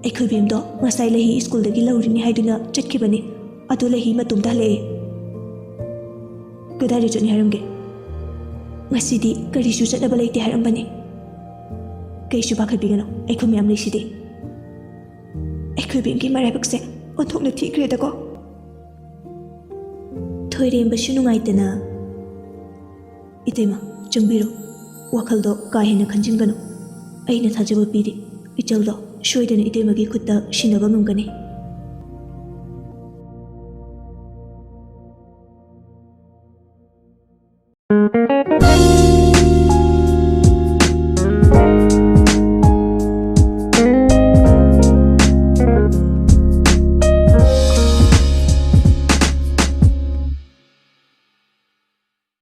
"ꯑꯩꯈꯣꯏ ꯕꯦꯝꯗꯣ ꯉꯁꯥꯏ ꯂꯩꯍꯤ ꯁ꯭ꯀꯨꯜꯗꯒꯤ ꯂꯧꯔꯤꯅꯤ ꯍꯥꯏꯗꯨꯅ ꯆꯠꯈꯤꯕꯅꯤ꯫ ꯑꯗꯣ ꯂꯩꯍꯤ ꯃꯇꯣꯝꯇ ꯍꯜꯂꯛꯑꯦ꯫" "ꯀꯗꯥꯏꯗ ꯆꯠꯅꯤ ꯍꯥꯏꯔꯝꯒꯦ?" "ꯉꯁꯤꯗꯤ ꯀꯔꯤꯁꯨ ꯆꯠꯅꯕ ꯂꯩꯇꯦ ꯍꯥꯏꯔꯝꯕꯅꯤ꯫" "ꯀꯩꯁꯨ ꯄꯥꯈꯠꯄꯤꯒꯅꯨ, ꯑꯩꯈꯣꯏ ꯃꯌꯥꯝ ꯂꯩꯁꯤꯗꯤ꯫" "ꯑꯩꯈꯣꯏ ꯕꯦꯝꯒꯤ ꯃꯔꯥꯏꯕꯛꯁꯦ ꯑꯣꯟꯊꯣꯛꯅ ꯊꯤꯈ꯭ꯔꯦꯗꯀꯣ꯫" ꯊꯣꯏꯔꯦꯝꯕꯁꯨ ꯅꯨꯡꯉꯥꯏꯇꯅ, "ꯏꯇꯩꯃ, ꯆꯪꯕꯤꯔꯣ꯫ ꯋꯥꯈꯜꯗꯣ ꯀꯥ ꯍꯦꯟꯅ ꯈꯟꯖꯤꯟꯒꯅꯨ꯫ ꯑꯩꯅ ꯊꯥꯖꯕ ꯄꯤꯔꯤ, ꯏꯆꯜꯗꯣ ꯁꯣꯏꯗꯅ ꯏꯇꯩꯃꯒꯤ ꯈꯨꯠꯇ ꯁꯤꯟꯅꯕ ꯉꯝꯒꯅꯤ꯫